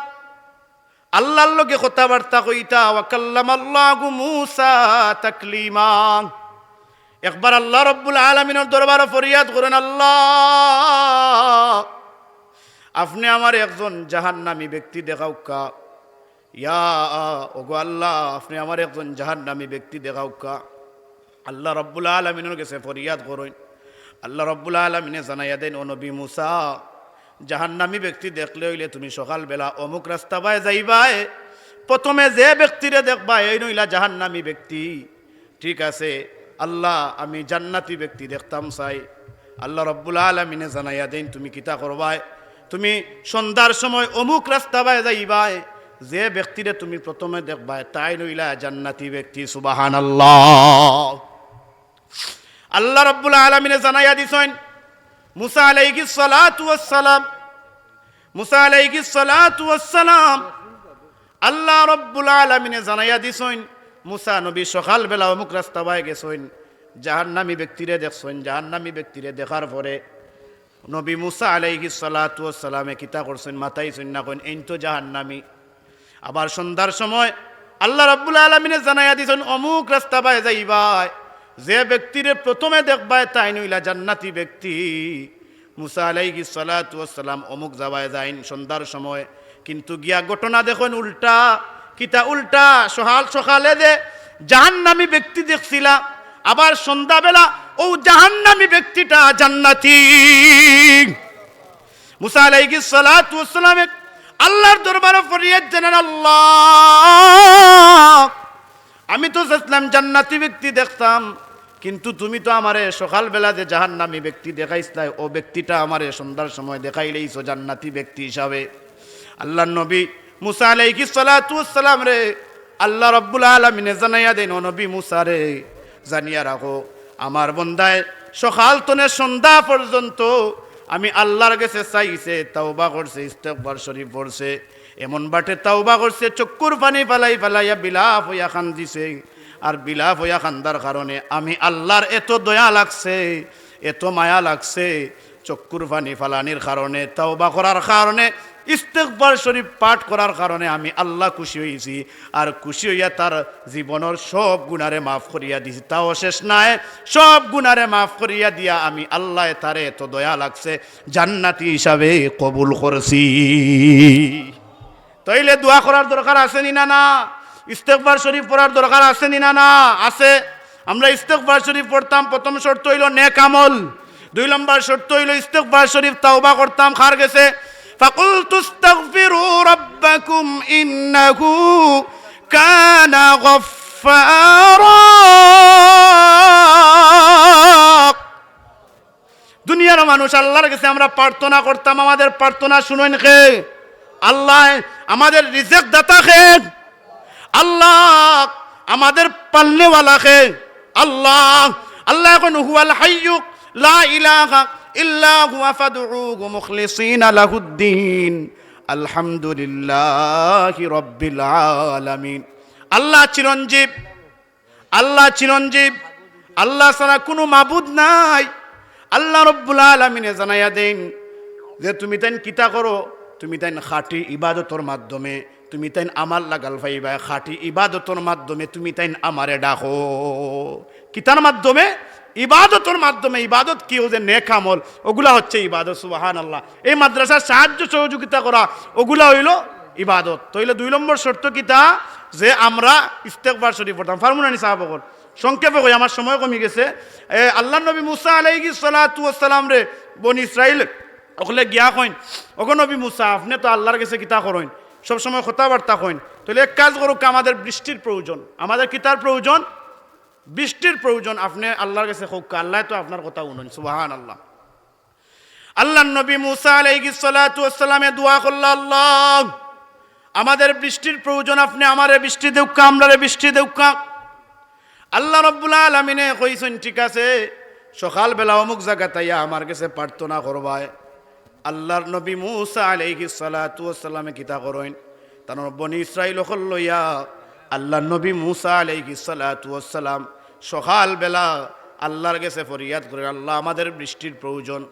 আল্লার লগে কথাবার্তা কইতা, "ওয়া কাল্লামাল্লাহু মুসা তাকলিমা।" একবার আল্লা রাব্বুল আলামিনর দরবারো ফরিয়াদ করইন, "আল্লা, আপনে আমারে একজন জাহান্নামী ব্যক্তি দেখাউক্কা। ইয়া, ওগো আল্লা, আপনে আমারে একজন জাহান্নামী ব্যক্তি দেখাউক্কা।" আল্লা রাব্বুল আলামিনর গেছে ফরিয়াদ করইন। আল্লা রাব্বুল আলামিনে জানাইয়া দেইন, "ও নবী মুসা, জাহান্নামী ব্যক্তি দেখলে অইলে তুমি সকালবেলা অমুক রাস্তা বায় যাইবায়, প্রথমে যে ব্যক্তিরে দেখবায়, এইন অইলা জাহান্নামী ব্যক্তি। ঠিক আছে, আল্লা, আমি জান্নাতি ব্যক্তি দেখতাম চাই।" আল্লা রাব্বুল আলামিনে জানাইয়া দেইন, "তুমি কিতা করবায়? তুমি সন্ধ্যার সময় অমুক রাস্তা বায় যাইবায়, যে ব্যক্তিরে তুমি প্রথমে দেখবায়, তাইন অইলা জান্নাতি ব্যক্তি।" সুবহানাল্লাহ। আল্লা রাব্বুল আলামিনে জানাইয়া দিছইন, মুসা আলাইহিস সালাতু ওয়াস সালাম, মুসা আলাইহিস সালাতু ওয়াস সালাম, আল্লা রাব্বুল আলামিনে জানাইয়া দিছইন, মুসা নবী সকালবেলা অমুক রাস্তা বায় গেছইন, জাহান্নামী ব্যক্তিরে দেখছইন, জাহান্নামী ব্যক্তিরে দেখার পরে নবী মুসা আলাইহিস সালাতু ওয়াস সালামে কিতা করছইন, মাতাইছইন না কইন, "এইন তো জাহান্নামী।" আবার সন্ধ্যার সময় আল্লা রাব্বুল আলামিনে জানাইয়া দিছইন, "অমুক রাস্তা বায় যাইবায়, যে ব্যক্তিরে প্রথমে দেখবায়, তাইন অইলা জান্নাতি ব্যক্তি।" মুসা আলাইহিস সালাতু ওয়াস সালাম অমুক জাগায় যাইন সন্ধ্যার সময়, কিন্তু গিয়া ঘটনা দেখইন উল্টা। কিতা উল্টা? সকাল সকালে যে জাহান্নামী ব্যক্তি দেখছিলা, আবার সন্ধ্যাবেলা অউ জাহান্নামী ব্যক্তিটা জান্নাতি। মুসা আলাইহিস সালাতু ওয়াস সালামে আল্লার দরবারো ফরিয়াদ জানাইন, "আল্লা, আমি তো চাইছলাম জান্নাতি ব্যক্তি দেখতাম, কিন্তু তুমি তো আমারে সকালবেলা যে জাহান্নামী ব্যক্তি দেখাইছলায়, অউ ব্যক্তিটা আমারে সন্ধ্যার সময় দেখাইলাইছো জান্নাতি ব্যক্তি হিসাবে।" আল্লার নবী মুসা আলাইহিস সালাতু ওয়াস সালামরে আল্লা রাব্বুল আলামিনে জানাইয়া দেইন, "ও নবী মুসারে, জানিয়া রাখো, আমার বন্দায় সকাল তনে সন্ধ্যা পর্যন্ত আমি আল্লার গেছে চাইছে, তাওবা করছে, ইস্তেগফার শরীফ পড়ছে, এমন বাটে তাওবা করছে, চক্ষুর পানি ফালাই ফালাইয়া বিলাপ অইয়া কান্দিছে। আর বিলাপ অইয়া কান্দার কারণে আমি আল্লার এত দয়া লাগছে, এত মায়া লাগছে, চক্ষুর পানি ফালানির কারণে, তাওবা করার কারণে, ইস্তেগফার শরীফ পাঠ করার কারণে আমি আল্লা খুশি অইছি। আর খুশি অইয়া তার জীবনর সব গুনারে মাফ করিয়া দিছি, তাও শেষ নায়, সব গুনারে মাফ করিয়া দিয়া আমি আল্লায় তারে এত দয়া লাগছে, জান্নাতি হিসাবে কবুল করছি।" তাইলে দোয়া করার দরকার আছে নি না? না। ইস্তেগফার শরীফ পড়ার দরকার আছে নি না? না, আছে। আমরা ইস্তেগফার শরীফ পড়তাম, প্রথম শর্ত অইলো নেক আমল, দুই নম্বর শর্ত অইলো ইস্তেগফার শরীফ তাওবা করতাম। কার গেছে? "ফাকুলতু ইস্তাগফিরু রাব্বাকুম ইন্নাহু কানা গাফফারা।" দুনিয়ার মানুষ, আল্লার গেছে আমরা প্রার্থনা করতাম, আমাদের প্রার্থনা শুনইন কে? আল্লাহ আমাদের রিজিক দাতা কে? আল্লাহ আমাদের পালনেওয়ালা কে? আল্লাহ, আল্লাহ কইন, "হুয়াল হাইয়্যু লা ইলাহা ইল্লা হুয়া ফাদউহু মুখলিসিনা লাহুদ্দিন। আলহামদুলিল্লাহি রাব্বিল আলামিন।" আল্লাহ চিরঞ্জীব, আল্লাহ চিরঞ্জীব, আল্লাহ ছাড়া কুনু মাবুদ নাই। আল্লাহ রব্বুল আলামিনে জানাইয়া দেইন যে তুমি তাইন কিতা করো, তুমি তাইন খাঁটি ইবাদতর মাধ্যমে, তুমি তাইন আমার লাগাল পাইবায়, খাঁটি ইবাদতর মাধ্যমে তুমি তাইন আমারে ডাকো। কিতার মাধ্যমে? ইবাদতর মাধ্যমে। ইবাদত কি? অউ যে নেক আমল, অগুলা হচ্ছে ইবাদত। সুবহানাল্লাহ। এই মাদ্রাসার সাহায্য সহযোগিতা করা, অগুলা অইলো ইবাদত। তাইলে দুই নম্বর শর্ত কিতা? যে আমরা ইস্তেগফার শরীফ পড়তাম। পারমু না নি সাহাবা অকল? সংক্ষেপে কই, আমার সময় কমি গেছে। এ, আল্লাহর নবী মুসা আলাইহিস সালাতু ওয়াস সালামরে বনি ইসরাইল অকলে গিয়া কইন, "ওগো নবী মুসা, আপনে তো আল্লাহর গেছে কিতা করইন, সব সময় কথাবার্তা কইন, তাইলে এক কাজ করউক্কা, আমাদের বৃষ্টির প্রয়োজন।" আমাদের কিতার প্রয়োজন? বৃষ্টির প্রয়োজন। আপনে আল্লাহর গেছে কউক্কা, আল্লায় তো আপনার কথা হুনইন। সুবহানাল্লাহ। আল্লাহর নবী মুসা আলাইহিস সালাতু ওয়াস সালামে দোয়া করলা, "আল্লাহ, আমাদের বৃষ্টির প্রয়োজন, আপনে আমারে বৃষ্টি দেউক্কা, আমরারে বৃষ্টি দেউক্কা।" আল্লাহ রব্বুল আলামিনে কইছইন, "ঠিক আছে, সকালবেলা অমুক জাগাত আইয়া আমার গেছে প্রার্থনা করবায়।" আল্লাহর নবী মুসা আলাইহিস সালাতু ওয়াস সালামে কিতা করইন? তান বনি ইসরাইল অকল লইয়া আল্লাহর নবী মুসা আলাইহিস সালাতু ওয়াস সালাম সকালবেলা আল্লাহর গেছে ফরিয়াদ করইন, "আল্লাহ, আমাদের বৃষ্টির প্রয়োজন।"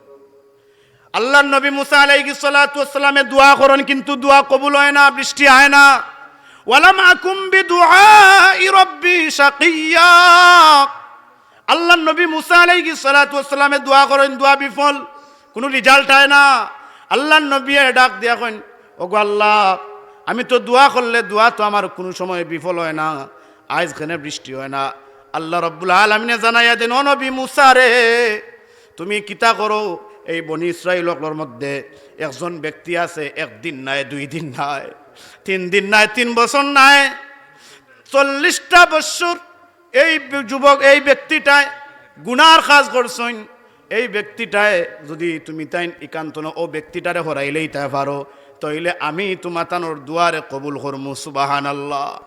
আল্লাহর নবী মুসা আলাইহিস সালাতু ওয়াস সালামে দোয়া করইন, কিন্তু দোয়া কবুল অয় না, বৃষ্টি আয় না। "ওয়ালাম আকুম বিদুআই রাব্বি শাকিয়্যা।" আল্লাহর নবী মুসা আলাইহিস সালাতু ওয়াস সালামে দোয়া করইন, দোয়া বিফল, কুনু result আয় না। আল্লাহর নবীয়ে ডাক দিয়া কইন, "ওগো আল্লাহ, আমি তো দোয়া করলে দোয়া তো আমার কুনু সময় বিফল অয় না, আইজ কেনে বৃষ্টি অয় না?" আল্লাহ রব্বুল আলামিনে জানাইয়া দেইন, "ও নবী মুসা রে, তুমি কিতা করো? এই বনি ইসরাইল অকলর মধ্যে একজন ব্যক্তি আছে, একদিন নায়, দুই দিন নায়, তিন দিন নায়, তিন বছর নায়, চল্লিশটা বৎসর এই যুবক, এই ব্যক্তিটায় গুনার কাজ করছইন। এই ব্যক্তিটায় যুদি তুমি তাইন ইকান্তনো অউ ব্যক্তিটারে হরাইলাইতায় পারো, তাইলে আমি তুমাতানর দোয়ারে কবুল করমু।" সুবহানাল্লাহ।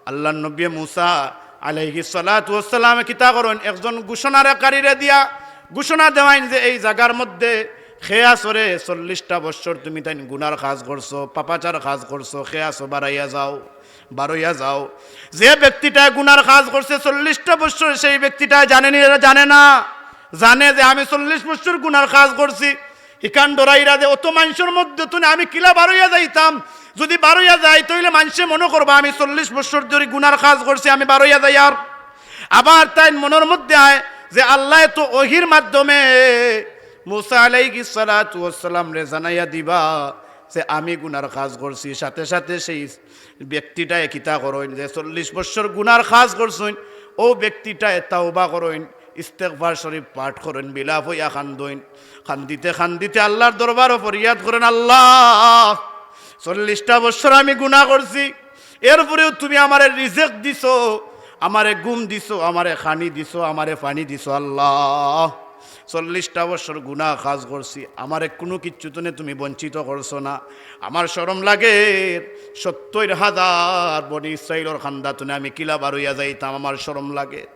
আল্লাহর নবী মুসা আলাইহিস সালাতু ওয়াস সালামে কিতা করইন? একজন ঘোষণাকারীরে দিয়া ঘোষণা দেওয়াইন যে, "এই জাগার মধ্যে কে আছো রে, চল্লিশটা বৎসর তুমি তাইন গুনার কাজ করছো, পাপাচার কাজ করছো, কে আছো, বারইয়া যাও, বারইয়া যাও।" যে ব্যক্তিটায় গুনার কাজ করছে চল্লিশটা বৎসর, সেই ব্যক্তিটায় জানে নি, এরা জানে না? জানে যে আমি চল্লিশ বৎসর গুনার কাজ করছি। ইখান ডরাইরা যে অত মানষর মধ্যে থনে আমি কিলা বারইয়া যাইতাম, যুদি বারইয়া যাই, তাইলে মানষে মনো করবা আমি চল্লিশ বৎসর ধরি গুনার কাজ করছি, আমি বারইয়া যাইয়ার। আবার তাইন মনর মধ্যে আয় যে আল্লায় তো ওহির মাধ্যমে মুসা আলাইহিস সালাতু ওয়াস সালামরে জানাইয়া দিবা যে আমি গুনার কাজ করছি। সাথে সাথে সেই ব্যক্তিটায় কিতা করইন, যে চল্লিশ বৎসর গুনার কাজ করছইন, অউ ব্যক্তিটায় তাওবা করইন, ইস্তেগফার শরীফ পাঠ করইন, বিলাপ অইয়া কান্দইন। কান্দিতে কান্দিতে আল্লাহর দরবারো ফরিয়াদ করইন, "আল্লাহ, চল্লিশটা বৎসর আমি গুনা করছি, এরপরেও তুমি আমারে রিজিক দিছো, আমারে ঘুম দিছো, আমারে খানি দিছো, আমারে পানি দিছো। আল্লাহ, চল্লিশটা বৎসর গুনা কাজ করছি, আমারে কুনু কিচ্ছু থনে তুমি বঞ্চিত করছো না। আমার শরম লাগের, সত্তইর হাজার বনি ইসরাইলর কান্দা থনে আমি কিলা বারইয়া যাইতাম, আমার শরম লাগের।"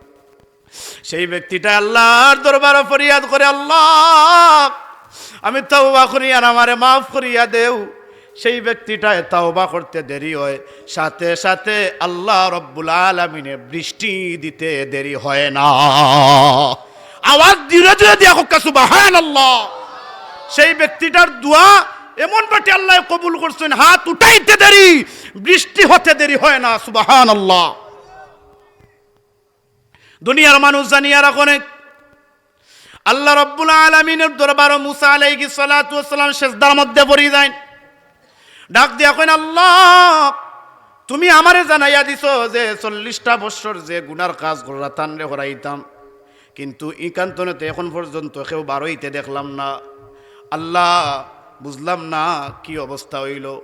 সেই ব্যক্তিটায় আল্লাহর দরবারো ফরিয়াদ করে, "আল্লাহ, আমি তওবা করিয়ার, আমারে মাফ করিয়া দেও।" সেই ব্যক্তিটায় তওবা করতে দেরি অয়, সাথে সাথে আল্লাহ রব্বুল আলামিনে বৃষ্টি দিতে দেরি হয় না। আওয়াজ জোরে জোরে দিয়া কউক্কা সুবহানাল্লাহ। সেই ব্যক্তিটার দোয়া এমন বাটে আল্লায় কবুল করছইন, হাত উঠাইতে দেরি, বৃষ্টি হতে দেরি হয় না। সুবহানাল্লাহ। দুনিয়ার মানুষ জানিয়া রাখো নে, আল্লাহ রব্বুল আলামিনর দরবারো মুসা আলাইহিস সালাতু ওয়াস সালাম সেজদার মধ্যে পড়ি যাইন, ডাক দিয়া কইন, "আল্লাহ, তুমি আমারে জানাইয়া দিছো যে চল্লিশটা বৎসর যে গুনার কাজ কররা তানরে হরাইতাম, কিন্তু ইকান্তনে তো এখন পর্যন্ত কেউ বারইতে দেখলাম না। আল্লাহ, বুঝলাম না কি অবস্থা অইলো।"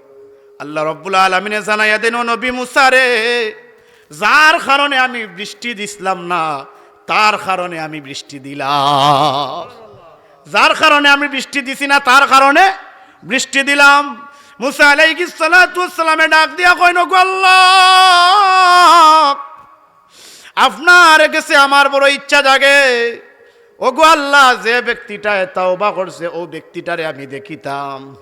আল্লাহ রব্বুল আলামিনে জানাইয়া দেইন, "ও নবী মুসা রে, যার কারণে আমি বৃষ্টি দিছলাম না, তার কারণে আমি বৃষ্টি দিলাম। যার কারণে আমি বৃষ্টি দিছি না, তার কারণে বৃষ্টি দিলাম।" মুসা আলাইহিস সালাতু ওয়াস সালামে ডাক দিয়া কইন, "ওগো আল্লাহ, আপনার গেছে আমার বড় ইচ্ছা জাগে। ওগো আল্লাহ, যে ব্যক্তিটায় তাওবা করছে, ও ব্যক্তিটারে আমি দেখিতাম।"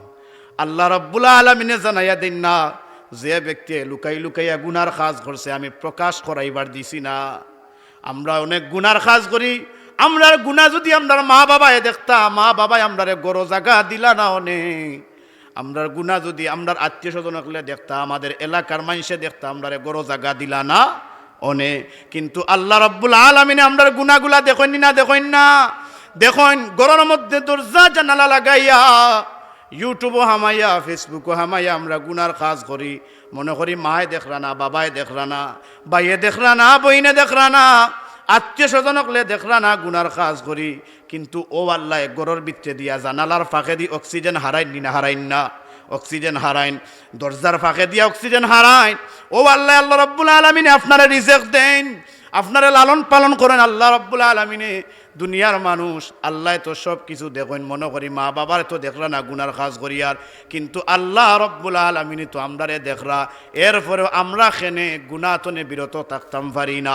আল্লাহ রাব্বুল আলামিনে জানাইয়া দেইন না, যে ব্যক্তি লুকাই লুকাইয়া গুনার কাজ করছে, আমি প্রকাশ করাইবার দিছি না। আমরা অনেক গুনার কাজ করি, আমরার গুনা যদি আমরার মা বাবায় দেখতা, মা বাবায় আমরারে ঘরো জাগা দিলা না অনে। আমরার গুনা যদি আমরার আত্মীয় স্বজন অকলে দেখতা, আমাদের এলাকার মানষে দেখতা, আমরারে ঘরো জাগা দিলা না অনে। কিন্তু আল্লাহ রাব্বুল আলামিনে আমরার গুনাগুলা দেখইন নি না, দেখইন না? দেখইন, ঘরর মধ্যে দরজা জানালা লাগাইয়া, YouTube-ও হামাইয়া, Facebook-ও হামাইয়া আমরা গুনার কাজ করি। মনে করি মায় দেখরা না, বাবায় দেখরা না, ভাইয়ে দেখরা না, বইনে দেখরা না, আত্মীয় স্বজন অকলে দেখরা না, গুনার কাজ করি। কিন্তু ও আল্লায় ঘরর ভিতরে দিয়া জানালার ফাঁকেদি oxygen হারাইন নি না, হারাইন না? Oxygen হারাইন, দরজার ফাঁকে দিয়া oxygen হারাইন। ও আল্লায়, আল্লাহ রাব্বুল আলামিনে আপনারে রিজেক দেইন, আপনারে লালন পালন করেন আল্লাহ রাব্বুল আলামিনে। দুনিয়ার মানুষ, আল্লায় তো সব কিছু দেখইন, মনে করি মা বাবারে তো দেখরা না গুনার কাজ করিয়ার, কিন্তু আল্লাহ রাব্বুল আলামিনে তো আমরারে দেখরা। এরপরেও আমরা কেনে গুনা তনে বিরত থাকতাম পারি না?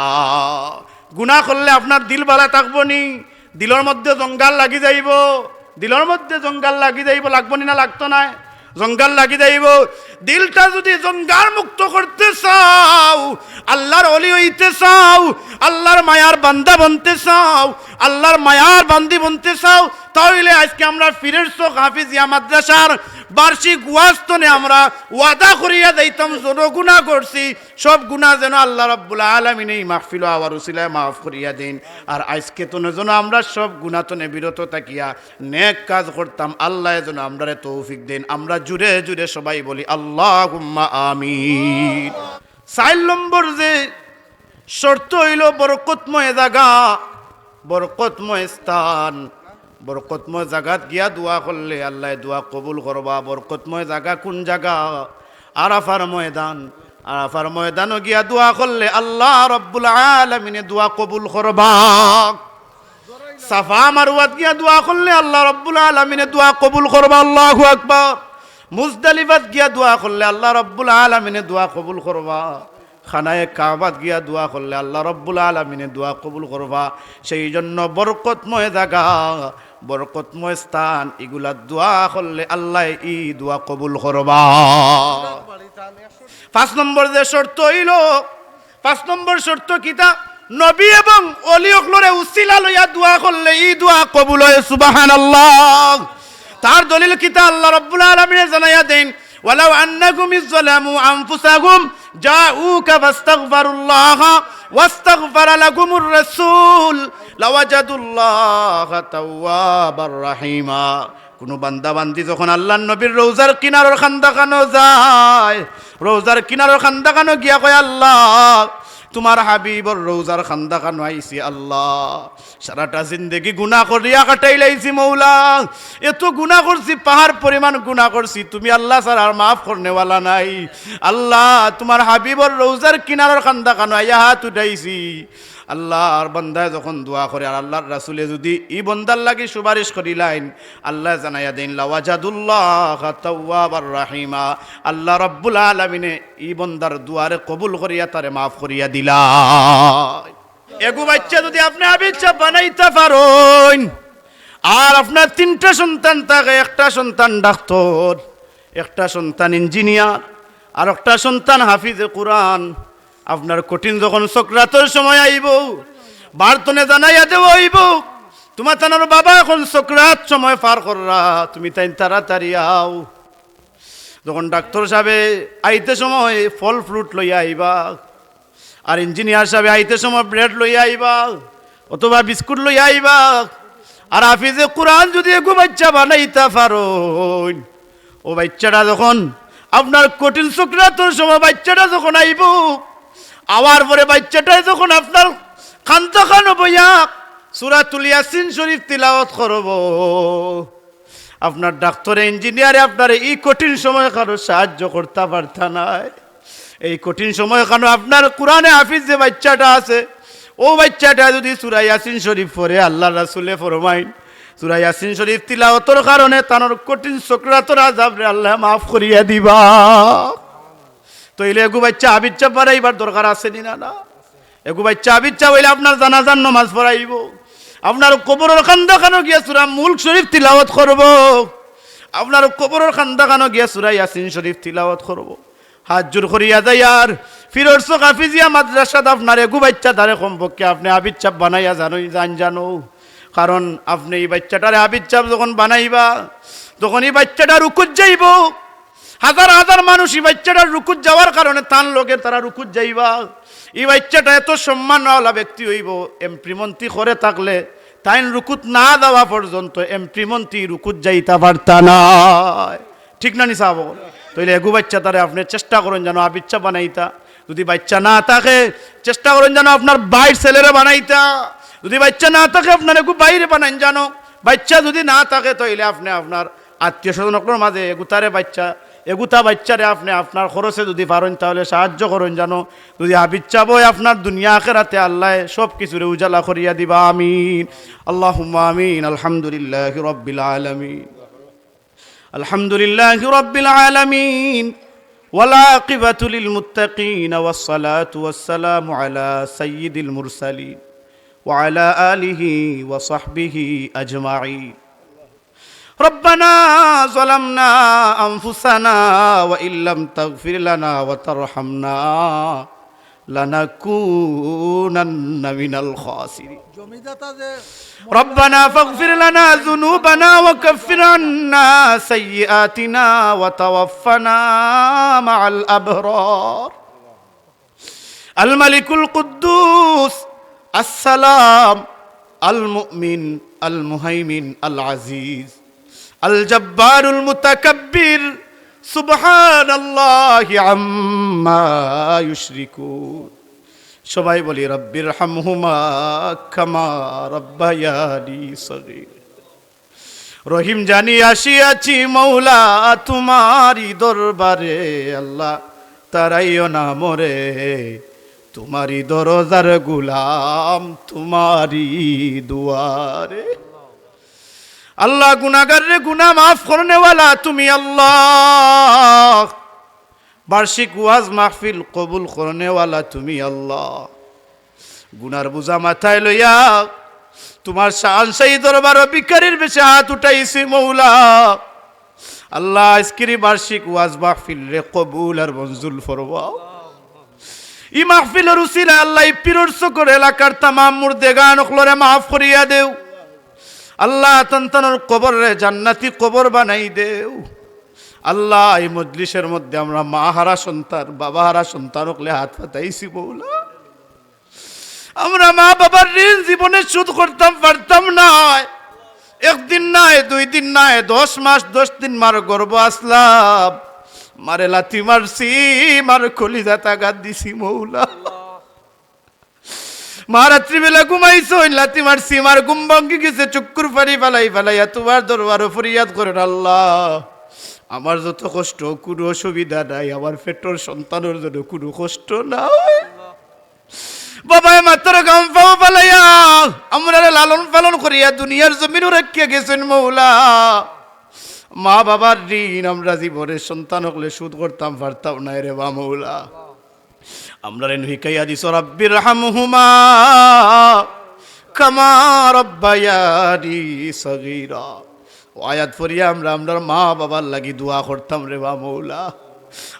গুনা করলে আপনার দিল ভালা থাকবো নি? দিলর মধ্যে জঞ্জাল লাগি যাইবো, দিলর মধ্যে জঞ্জাল লাগি যাইবো, লাগবো নি না লাগতো নায়? জঞ্জাল লাগি যাইবো। দিলটা যদি জঞ্জাল মুক্ত করতে চাও, আল্লাহর অলি অইতে চাও, আল্লাহর মায়ার বান্দা বনতে চাও, আল্লাহর মায়ার বান্দি বনতে চাও, তাইলে আইজকে আমরা পীরের চক হাফিজিয়া মাদ্রাসার বার্ষিক ওয়াজ তনে আমরা ওয়াদা করিয়া যাইতাম, যত গুনা করছি, সব গুনা যেন আল্লাহ রাব্বুল আলামিনে ই মাহফিল আওয়ার উসিলায় মাফ করিয়া দেইন। আর আইজকে তনে যেন আমরা সব গুনা তনে বিরত থাকিয়া নেক কাজ করতাম, আল্লায় যেন আমরারে তৌফিক দেইন। আমরা জুরে জুরে সবাই বলি, "আল্লাহুম্মা আমিন।" চাইর নম্বর যে শর্ত অইলো বরকতময় জাগা, বরকতময় স্থান। বরকতময় জাগাত গিয়া দোয়া করলে আল্লায় দোয়া কবুল করবা। বরকতময় জাগা কোন জাগা? আরাফার ময়দান। আরাফার ময়দানো গিয়া দোয়া করলে আল্লাহ রাব্বুল আলামিনে দোয়া কবুল করবা। সাফা মারওয়াত গিয়া দোয়া করলে আল্লাহ রাব্বুল আলামিনে দোয়া কবুল করবা। আল্লাহু আকবার। মুজদালিফাত গিয়া দোয়া করলে আল্লাহ রাব্বুল আলামিনে দোয়া কবুল করবা। খানায়ে কাবাত গিয়া দোয়া করলে আল্লাহ রাব্বুল আলামিনে দোয়া কবুল করবা। সেই জন্য বরকতময় জাগা, বরকতময় স্থান, ইগুলাত দোয়া করলে আল্লায় ই দোয়া কবুল করবা। পাঁচ নম্বর যে শর্ত অইলো, পাঁচ নম্বর শর্ত কিতা? নবী এবং অলি অকলরে উসিলা লইয়া দোয়া করলে ই দোয়া কবুল অয়। সুবহানাল্লাহ। তার দলিল কিতা? আল্লাহ রাব্বুল আলামিনে জানাইয়া দেইন, "ওয়ালাউ আন্নাহুম ইজ যালামু আনফুসাহুম জাউকা ফাস্তাগফারুল্লাহা ওয়াস্তাগফারা লাহুমুর রাসূল লাওয়াজাদুল্লাহা তাওয়াবার রাহিমা।" কুনু বান্দা বান্দি যখন আল্লাহর নবীর রওজার কিনারর কান্দাখানো যায়, রওজার কিনারর কান্দাখানো গিয়া কয়, "আল্লাহ, তুমার হাবিবর রওজার কান্দাখানো আইছি আল্লাহ, সারাটা জিন্দেগি গুনা করিয়া কাটাইলাইছি মৌলা, এত গুনা করছি, পাহাড় পরিমাণ গুনা করছি, তুমি আল্লাহ ছাড়া আর মাফ করনেওয়ালা নাই। আল্লাহ, তুমার হাবিবর রওজার কিনারর কান্দাখানো আইয়া হাত উঠাইছি।" আল্লাহর বান্দায় যখন দোয়া করে, আর আল্লাহর রাসূলে যুদি ই বন্দার লাগি সুপারিশ করিলাইন, আল্লায় জানাইয়া দেইন, "লাওয়াজাদুল্লাহা তাওয়াবার রাহিমা।" আল্লাহ রাব্বুল আলামিনে ই বন্দার দোয়ারে কবুল করিয়া তারে মাফ করিয়া দিলা। এগু বাইচ্চা যুদি আপনে হাফিজ সাব বানাইতা পারইন, আর আপনার তিনটা সন্তান থাকে, একটা সন্তান ডাক্তর, একটা সন্তান ইঞ্জিনিয়ার, আর একটা সন্তান হাফিজে কুরআন। আপনার কঠিন যখন সকরাতর সময় আইবো, বারতনে জানাইয়া দেওয়া অইবো, "তুমার তানর বাবা এখন সকরাত সময় পার কররা, তুমি তাইন তাড়াতাড়ি আও।" যখন ডাক্তর সাবে আইতে সময় ফল fruit লইয়া আইবা, আর ইঞ্জিনিয়ার সাবে আইতে সময় bread লইয়া আইবা অথবা বিস্কুট লইয়া আইবা। আর হাফিজে কুরআন যুদি এগু বাইচ্চা বানাইতা পারইন, ও বাইচ্চাটা যখন আপনার কঠিন সকরাতর সময় বাইচ্চাটা যখন আইবো, আওয়ার পরে বাইচ্চাটায় যখন আপনার কান্দাখানো বইয়া সূরাতুল ইয়াসিন শরীফ তিলাওয়াত করবো, আপনার ডাক্তরে, ইঞ্জিনিয়ারে আপনারে ই কঠিন সময়খানো সাহায্য করতা পারতা নায়। এই কঠিন সময়খানো আপনার কুরআনে হাফিজ যে বাইচ্চাটা আছে, ও বাইচ্চাটা যুদি সূরা ইয়াসিন শরীফ পড়ে, আল্লাহর রাসূলে ফরমাইন, সূরা ইয়াসিন শরীফ তিলাওয়াতর কারণে তানর কঠিন সকরাতর আযাবরে আল্লায় মাফ করিয়া দিবা। তাইলে এগু বাইচ্চা হাফিজ সাব বানাইবার দরকার আছে নি না? না। এগু বাইচ্চা হাফিজ সাব অইলে আপনার জানাজার নমাজ পড়াইবো, আপনার কবরর কান্দাখানো গিয়া সূরা মুলক শরীফ তিলাওয়াত করবো, আপনার কবরর কান্দাখানো গিয়া সূরা ইয়াসিন শরীফ তিলাওয়াত করবো। হাত জোড় করিয়া যাইয়ার, ফিরোজ চক হাফিজিয়া মাদ্রাসাত আপনার এগু বাইচ্চাটারে কমপক্ষে আপনে হাফিজ সাব বানাইয়া যাইন জানো। কারণ আপনে ই বাইচ্চাটারে হাফিজ সাব যখন বানাইবা, তখন ই বাইচ্চাটা রুকুত যাইবো। হাজার হাজার মানুষ ই বাইচ্চাটার রুকুত যাওয়ার কারণে তান লগে তারা রুকুত যাইবা। ই বাইচ্চাটা এত সম্মানআলা ব্যক্তি অইবো, এমপি মন্ত্রী ঘরে থাকলে তাইন রুকুত না যাওয়া পর্যন্ত এমপি মন্ত্রী রুকুত যাইতা পারতা নায়। ঠিক না নি সাব অকল? তাইলে এগু বাইচ্চাটারে আপনে চেষ্টা করইন জানো হাফিজ সাব বানাইতা। যুদি বাইচ্চা না থাকে, চেষ্টা করইন জানো আপনার ভাইর ছেলেরে বানাইতা। যুদি বাইচ্চা না থাকে, আপনার এগু ভাইরে বানাইন জানো। বাইচ্চা যুদি না থাকে, তাইলে আপনে আপনার আত্মীয় স্বজন অকলর মাঝে এগুতারে বাইচ্চা, এগুতা বাইচ্চারে আপনে আপনার খরচে যুদি পারইন, তাইলে সাহায্য করইন জানো। যুদি হাফিজ সাব অয় আপনার দুনিয়া আখেরাতে আল্লায় সব কিছুরে উজালা করিয়া দিবা। আমিন। আল্লাহুম্মা আমিন। আলহামদুলিল্লাহি রাব্বিল আলামিন। الحمد لله رب العالمين، والعاقبة للمتقين، والصلاة والسلام على سيد المرسلين، وعلى آله وصحبه أجمعين. ربنا ظلمنا أنفسنا وإن لم تغفر لنا وترحمنا لنكونن من الخاسرين. ربنا فاغفر لنا ذنوبنا وكفر عنا سيئاتنا وتوفنا مع الأبرار. الملك القدوس السلام المؤمن المهيمن العزيز الجبار المتكبر، سبحان الله عما يشركون. সবাই বলি, رب ارحمهما كما ربياني صغيرا. রহিম জানি আসিয়াছি মৌলা তুমারি দরবারে, আল্লাহ তারাইও না মোরে, তুমারি দরজার গুলাম তুমারি দুয়ারে। আল্লাহ গুনাগাররে গুনা মাফ করনেওয়ালা তুমি আল্লাহ, বার্ষিক ওয়াজ মাহফিল কবুল করনেওয়ালা তুমি আল্লাহ। গুনার বুঝা মাথায় লইয়া তুমার শাহানশাহী দরবারো ভিখারির বেশে হাত উঠাইছি মৌলা। আল্লাহ, আইজকের ই বার্ষিক ওয়াজ মাহফিলরে কবুল আর মঞ্জুর ফরমাও। ই মাহফিলর উসিলায় আল্লাহ, ই পীরর চকর এলাকার তামাম মুর্দেগান অকলরে মাফ করিয়া দেও। আল্লাহ, তান তানর কবররে জান্নাতি কবর বানাই দেও। আল্লাহ, ই মজলিসর মধ্যে আমরা মা হারা সন্তান, বাবা হারা সন্তান অকলে হাত পাতাইছি মৌলা। আমরা মা বাবার ঋণ জীবনে শোধ করতাম পারতাম নায়। একদিন নায়, দুই দিন নায়, দশ মাস, দশ দিন মার গর্ভ আছলাম। মারে লাথি মারছি, মার কলিজাত আঘাত দিছি মৌলা। মা রাত্রিবেলা ঘুমাইছইন, লাথি মারছি, মার ঘুম ভাঙ্গি গেছে, চক্ষুর পানি ফালাই ফালাইয়া তুমার দরবারো ফরিয়াদ করইন, আল্লাহ, আমার যত কষ্ট, কুনু অসুবিধা নাই, আমার পেটর সন্তানর যেন কুনু কষ্ট না অয়। বাবায় মাথার ঘাম পাও ফালাইয়া আমরারে লালন পালন করিয়া দুনিয়ার জমিনো রাখিয়া গেছইন মৌলা। মা বাবার ঋণ আমরা জীবনে সন্তান অকলে শোধ করতাম পারতাম নায় রে বা মৌলা। আমরারে নু হিকাইয়া দিছো, "রাব্বির হামহুমা কামা রাব্বায়ানি সগীরা।" অউ আয়াত পড়িয়া আমরা আমরার মা বাবার লাগি দোয়া করতাম রে বা মৌলা।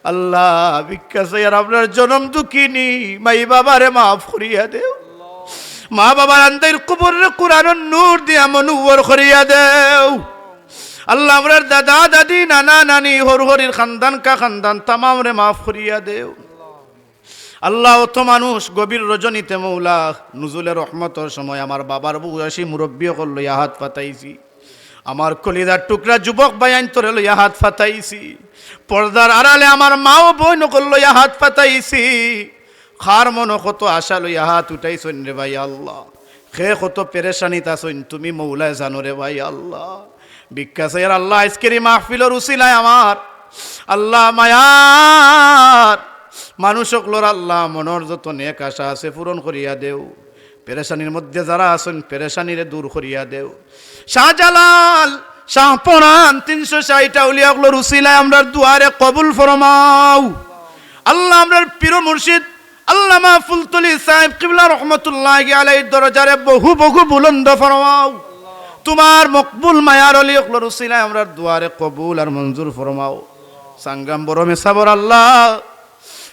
আল্লাহ, ভিক্ষা চাইয়ার আমরার জনম দুঃখিনী মাই বাবারে মাফ করিয়া দেও। মা বাবার আন্দাইর কবররে কোরআনর নূর দিয়া মনোহর করিয়া দেও। আল্লাহ, আমরার দাদা দাদি, নানা নানি, হউর হউরির খান্দান কা খান্দান তামামরে মাফ করিয়া দেও। আল্লাহ, অত মানুষ গভীর রজনীতে মৌলা নুজুলে রহমতর সময় আমার বাবার বয়সী মুরব্বি অকল লইয়া হাত পাতাইছি। আমার কলিজার টুকরা যুবক ভাইয়াইন্তরে লইয়া হাত পাতাইছি। পর্দার আড়ালে আমার মা ও বইন অকল লইয়া হাত পাতাইছি। কার মনো কত আশা লইয়া হাত উঠাইছইন রে ভাই আল্লাহ। কে কত পেরেশানিত আছইন তুমি মৌলায় জানো রে ভাই আল্লাহ। ভিক্ষা চাইয়ার আল্লাহ, আইজকের ই মাহফিলর উসিলায় আমার আল্লাহ মায়ার মানুষ অকলর আল্লাহ মনর যত নেক আশা আছে পূরণ করিয়া দেও। পেরেশানির মধ্যে যারা আছইন, পেরেশানিরে দূর করিয়া দেও। শাহজালাল, শাহপরান, তিনশো ষাইট আউলিয়া অকলর উসিলায় আমরার দোয়ারে কবুল ফরমাও। আল্লাহ, আমরার পীর মুর্শিদ আল্লামা ফুলতলি সাহেব কিবলা রহমতুল্লাহি আলাইহির দরজারে বহু বহু বুলন্দ ফরমাও। তুমার মকবুল মায়ার অলি অকলর উসিলায় আমরার দোয়ারে কবুল আর মঞ্জুর ফরমাও। সাঙ্গাম বড় মেসাবর আল্লাহ,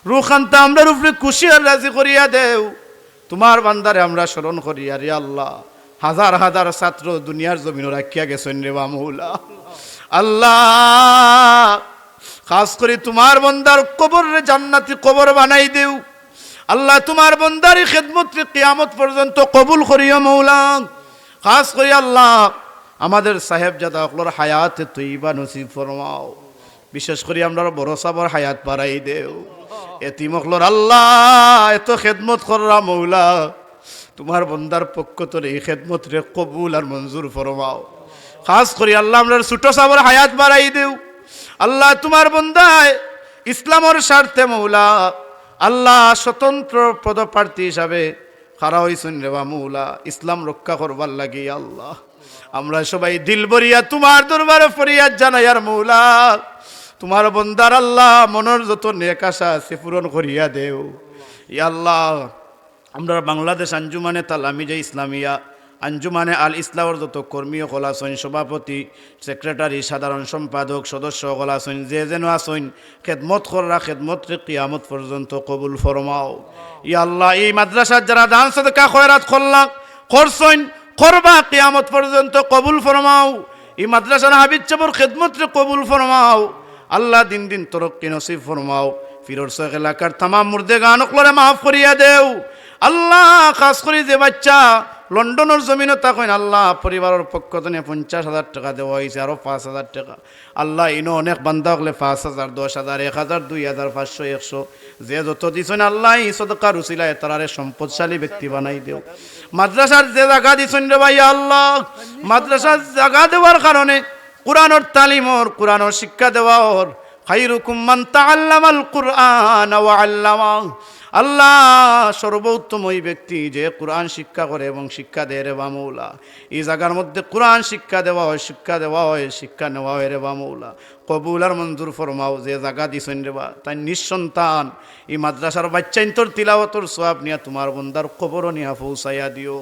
রুখান্তা আমরার উপরে খুশি আর রাজি করিয়া দেও। তুমার বান্দারে আমরা স্মরণ করিয়ার, ইয়া আল্লাহ, হাজার হাজার ছাত্র দুনিয়ার জমিনো রাখিয়া গেছইন রে বা মৌলা। আল্লাহ, খাস করি তুমার বন্দার কবররে জান্নাতি কবর বানাই দেও। আল্লাহ, তুমার বন্দার ই খেদমতরে কিয়ামত পর্যন্ত কবুল করিও মৌলা। খাস করি আল্লাহ, আমাদের সাহেবজাদা অকলর হায়াতে তৈবা নসিব ফরমাও। বিশেষ করি আমরার বড় সাবর হায়াত বাড়াই দেও। এতিম অকলর আল্লাহ, এত খেদমত কররা মৌলা, তুমার বন্দার পক্ষ তনে ই খেদমতরে কবুল আর মঞ্জুর ফরমাও। খাস করি আল্লাহ, আমরার ছোট সাবর হায়াত বাড়াই দেও। আল্লাহ, তুমার বন্দায় ইসলামর স্বার্থে মৌলা, আল্লাহ, স্বতন্ত্র পদপ্রার্থী হিসাবে খাড়া অইছইন রে বা মৌলা, ইসলাম রক্ষা করবার লাগি। আল্লাহ, আমরা সবাই দিল ভরিয়া তুমার দরবারে ফরিয়াদ জানাইয়ার মৌলা, তুমার বন্দার আল্লাহ, মনর যত নেক আশা আছে পূরণ করিয়া দেও। ইয়া আল্লাহ, আমরার বাংলাদেশ আঞ্জুমানে তালামিজে ইসলামিয়া, আঞ্জুমানে আল ইসলাহর যত কর্মী অকল আছইন, সভাপতি, সেক্রেটারি, সাধারণ সম্পাদক, সদস্য অকল আছইন, যে যেন আছইন, খেদমত কররা, খেদমতরে কিয়ামত পর্যন্ত কবুল ফরমাও। ইয়া আল্লাহ, ই মাদ্রাসাত যারা দান সদকা খয়রাত করলা, করছইন, করবা, কিয়ামত পর্যন্ত কবুল ফরমাও। ই মাদ্রাসার হাফিজ সাবর খেদমতরে কবুল ফরমাও। আল্লাহ, দিন দিন তরক্কি নসিব ফরমাও। ফিরোজ শেখ এলাকার তামাম মুর্দেগান অকলরে মাফ করিয়া দেও। আল্লাহ, খাস করি যে বাচ্চা লন্ডনর জমিনো থাকইন, আল্লাহ, পরিবারর পক্ষ তনে পঞ্চাশ হাজার টেকা দেওয়া অইছে, আরো পাঁচ হাজার টেকা। আল্লাহ, ইনো অনেক বান্দা অকলে পাঁচ হাজার, দশ হাজার, এক হাজার, দুই হাজার পাঁচশো, একশো, যে যত দিছইন, আল্লাহ, ই সদকার উসিলায় তারারে সম্পদশালী ব্যক্তি বানাই দেও। মাদ্রাসার যে জাগা দিছইন রে বা, ইয়া আল্লাহ, মাদ্রাসার জাগা দেওয়ার কারণে কুরআনর তালিম অর, কুরআনর শিক্ষা দেওয়া অর, খাইরুকুম মান তাআল্লামাল কুরআনা ওয়া আল্লামা। আল্লাহ, সর্বোত্তম ওই ব্যক্তি যে কুরআন শিক্ষা করে এবং শিক্ষা দেয় রে বা মৌলা। ই জাগার মধ্যে কুরআন শিক্ষা দেওয়া অয়, শিক্ষা দেওয়া অয়, শিক্ষা নেওয়া অয় রে বা মৌলা। কবুল আর মঞ্জুর ফরমাও। যে জাগা দিছইন রে বা, তাইন নিঃসন্তান, ই মাদ্রাসার বাচ্চাইন্তর তিলাওয়াতর সওয়াব নিয়া তুমার বন্দার কবরো নিয়া পৌঁছাইয়া দিও।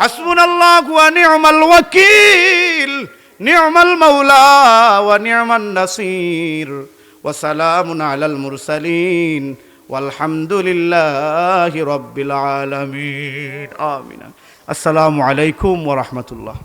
হাসবুনাল্লাহু ওয়া নি'মাল ওয়াকিল, নি'মাল মাওলা ওয়া নি'মান নাসির, ওয়া সালামুন আলাল মুরসালিন, ওয়ালহামদুলিল্লাহি রাব্বিল আলামিন। আমিন। আসসালামু আলাইকুম ওয়া রাহমাতুল্লাহ।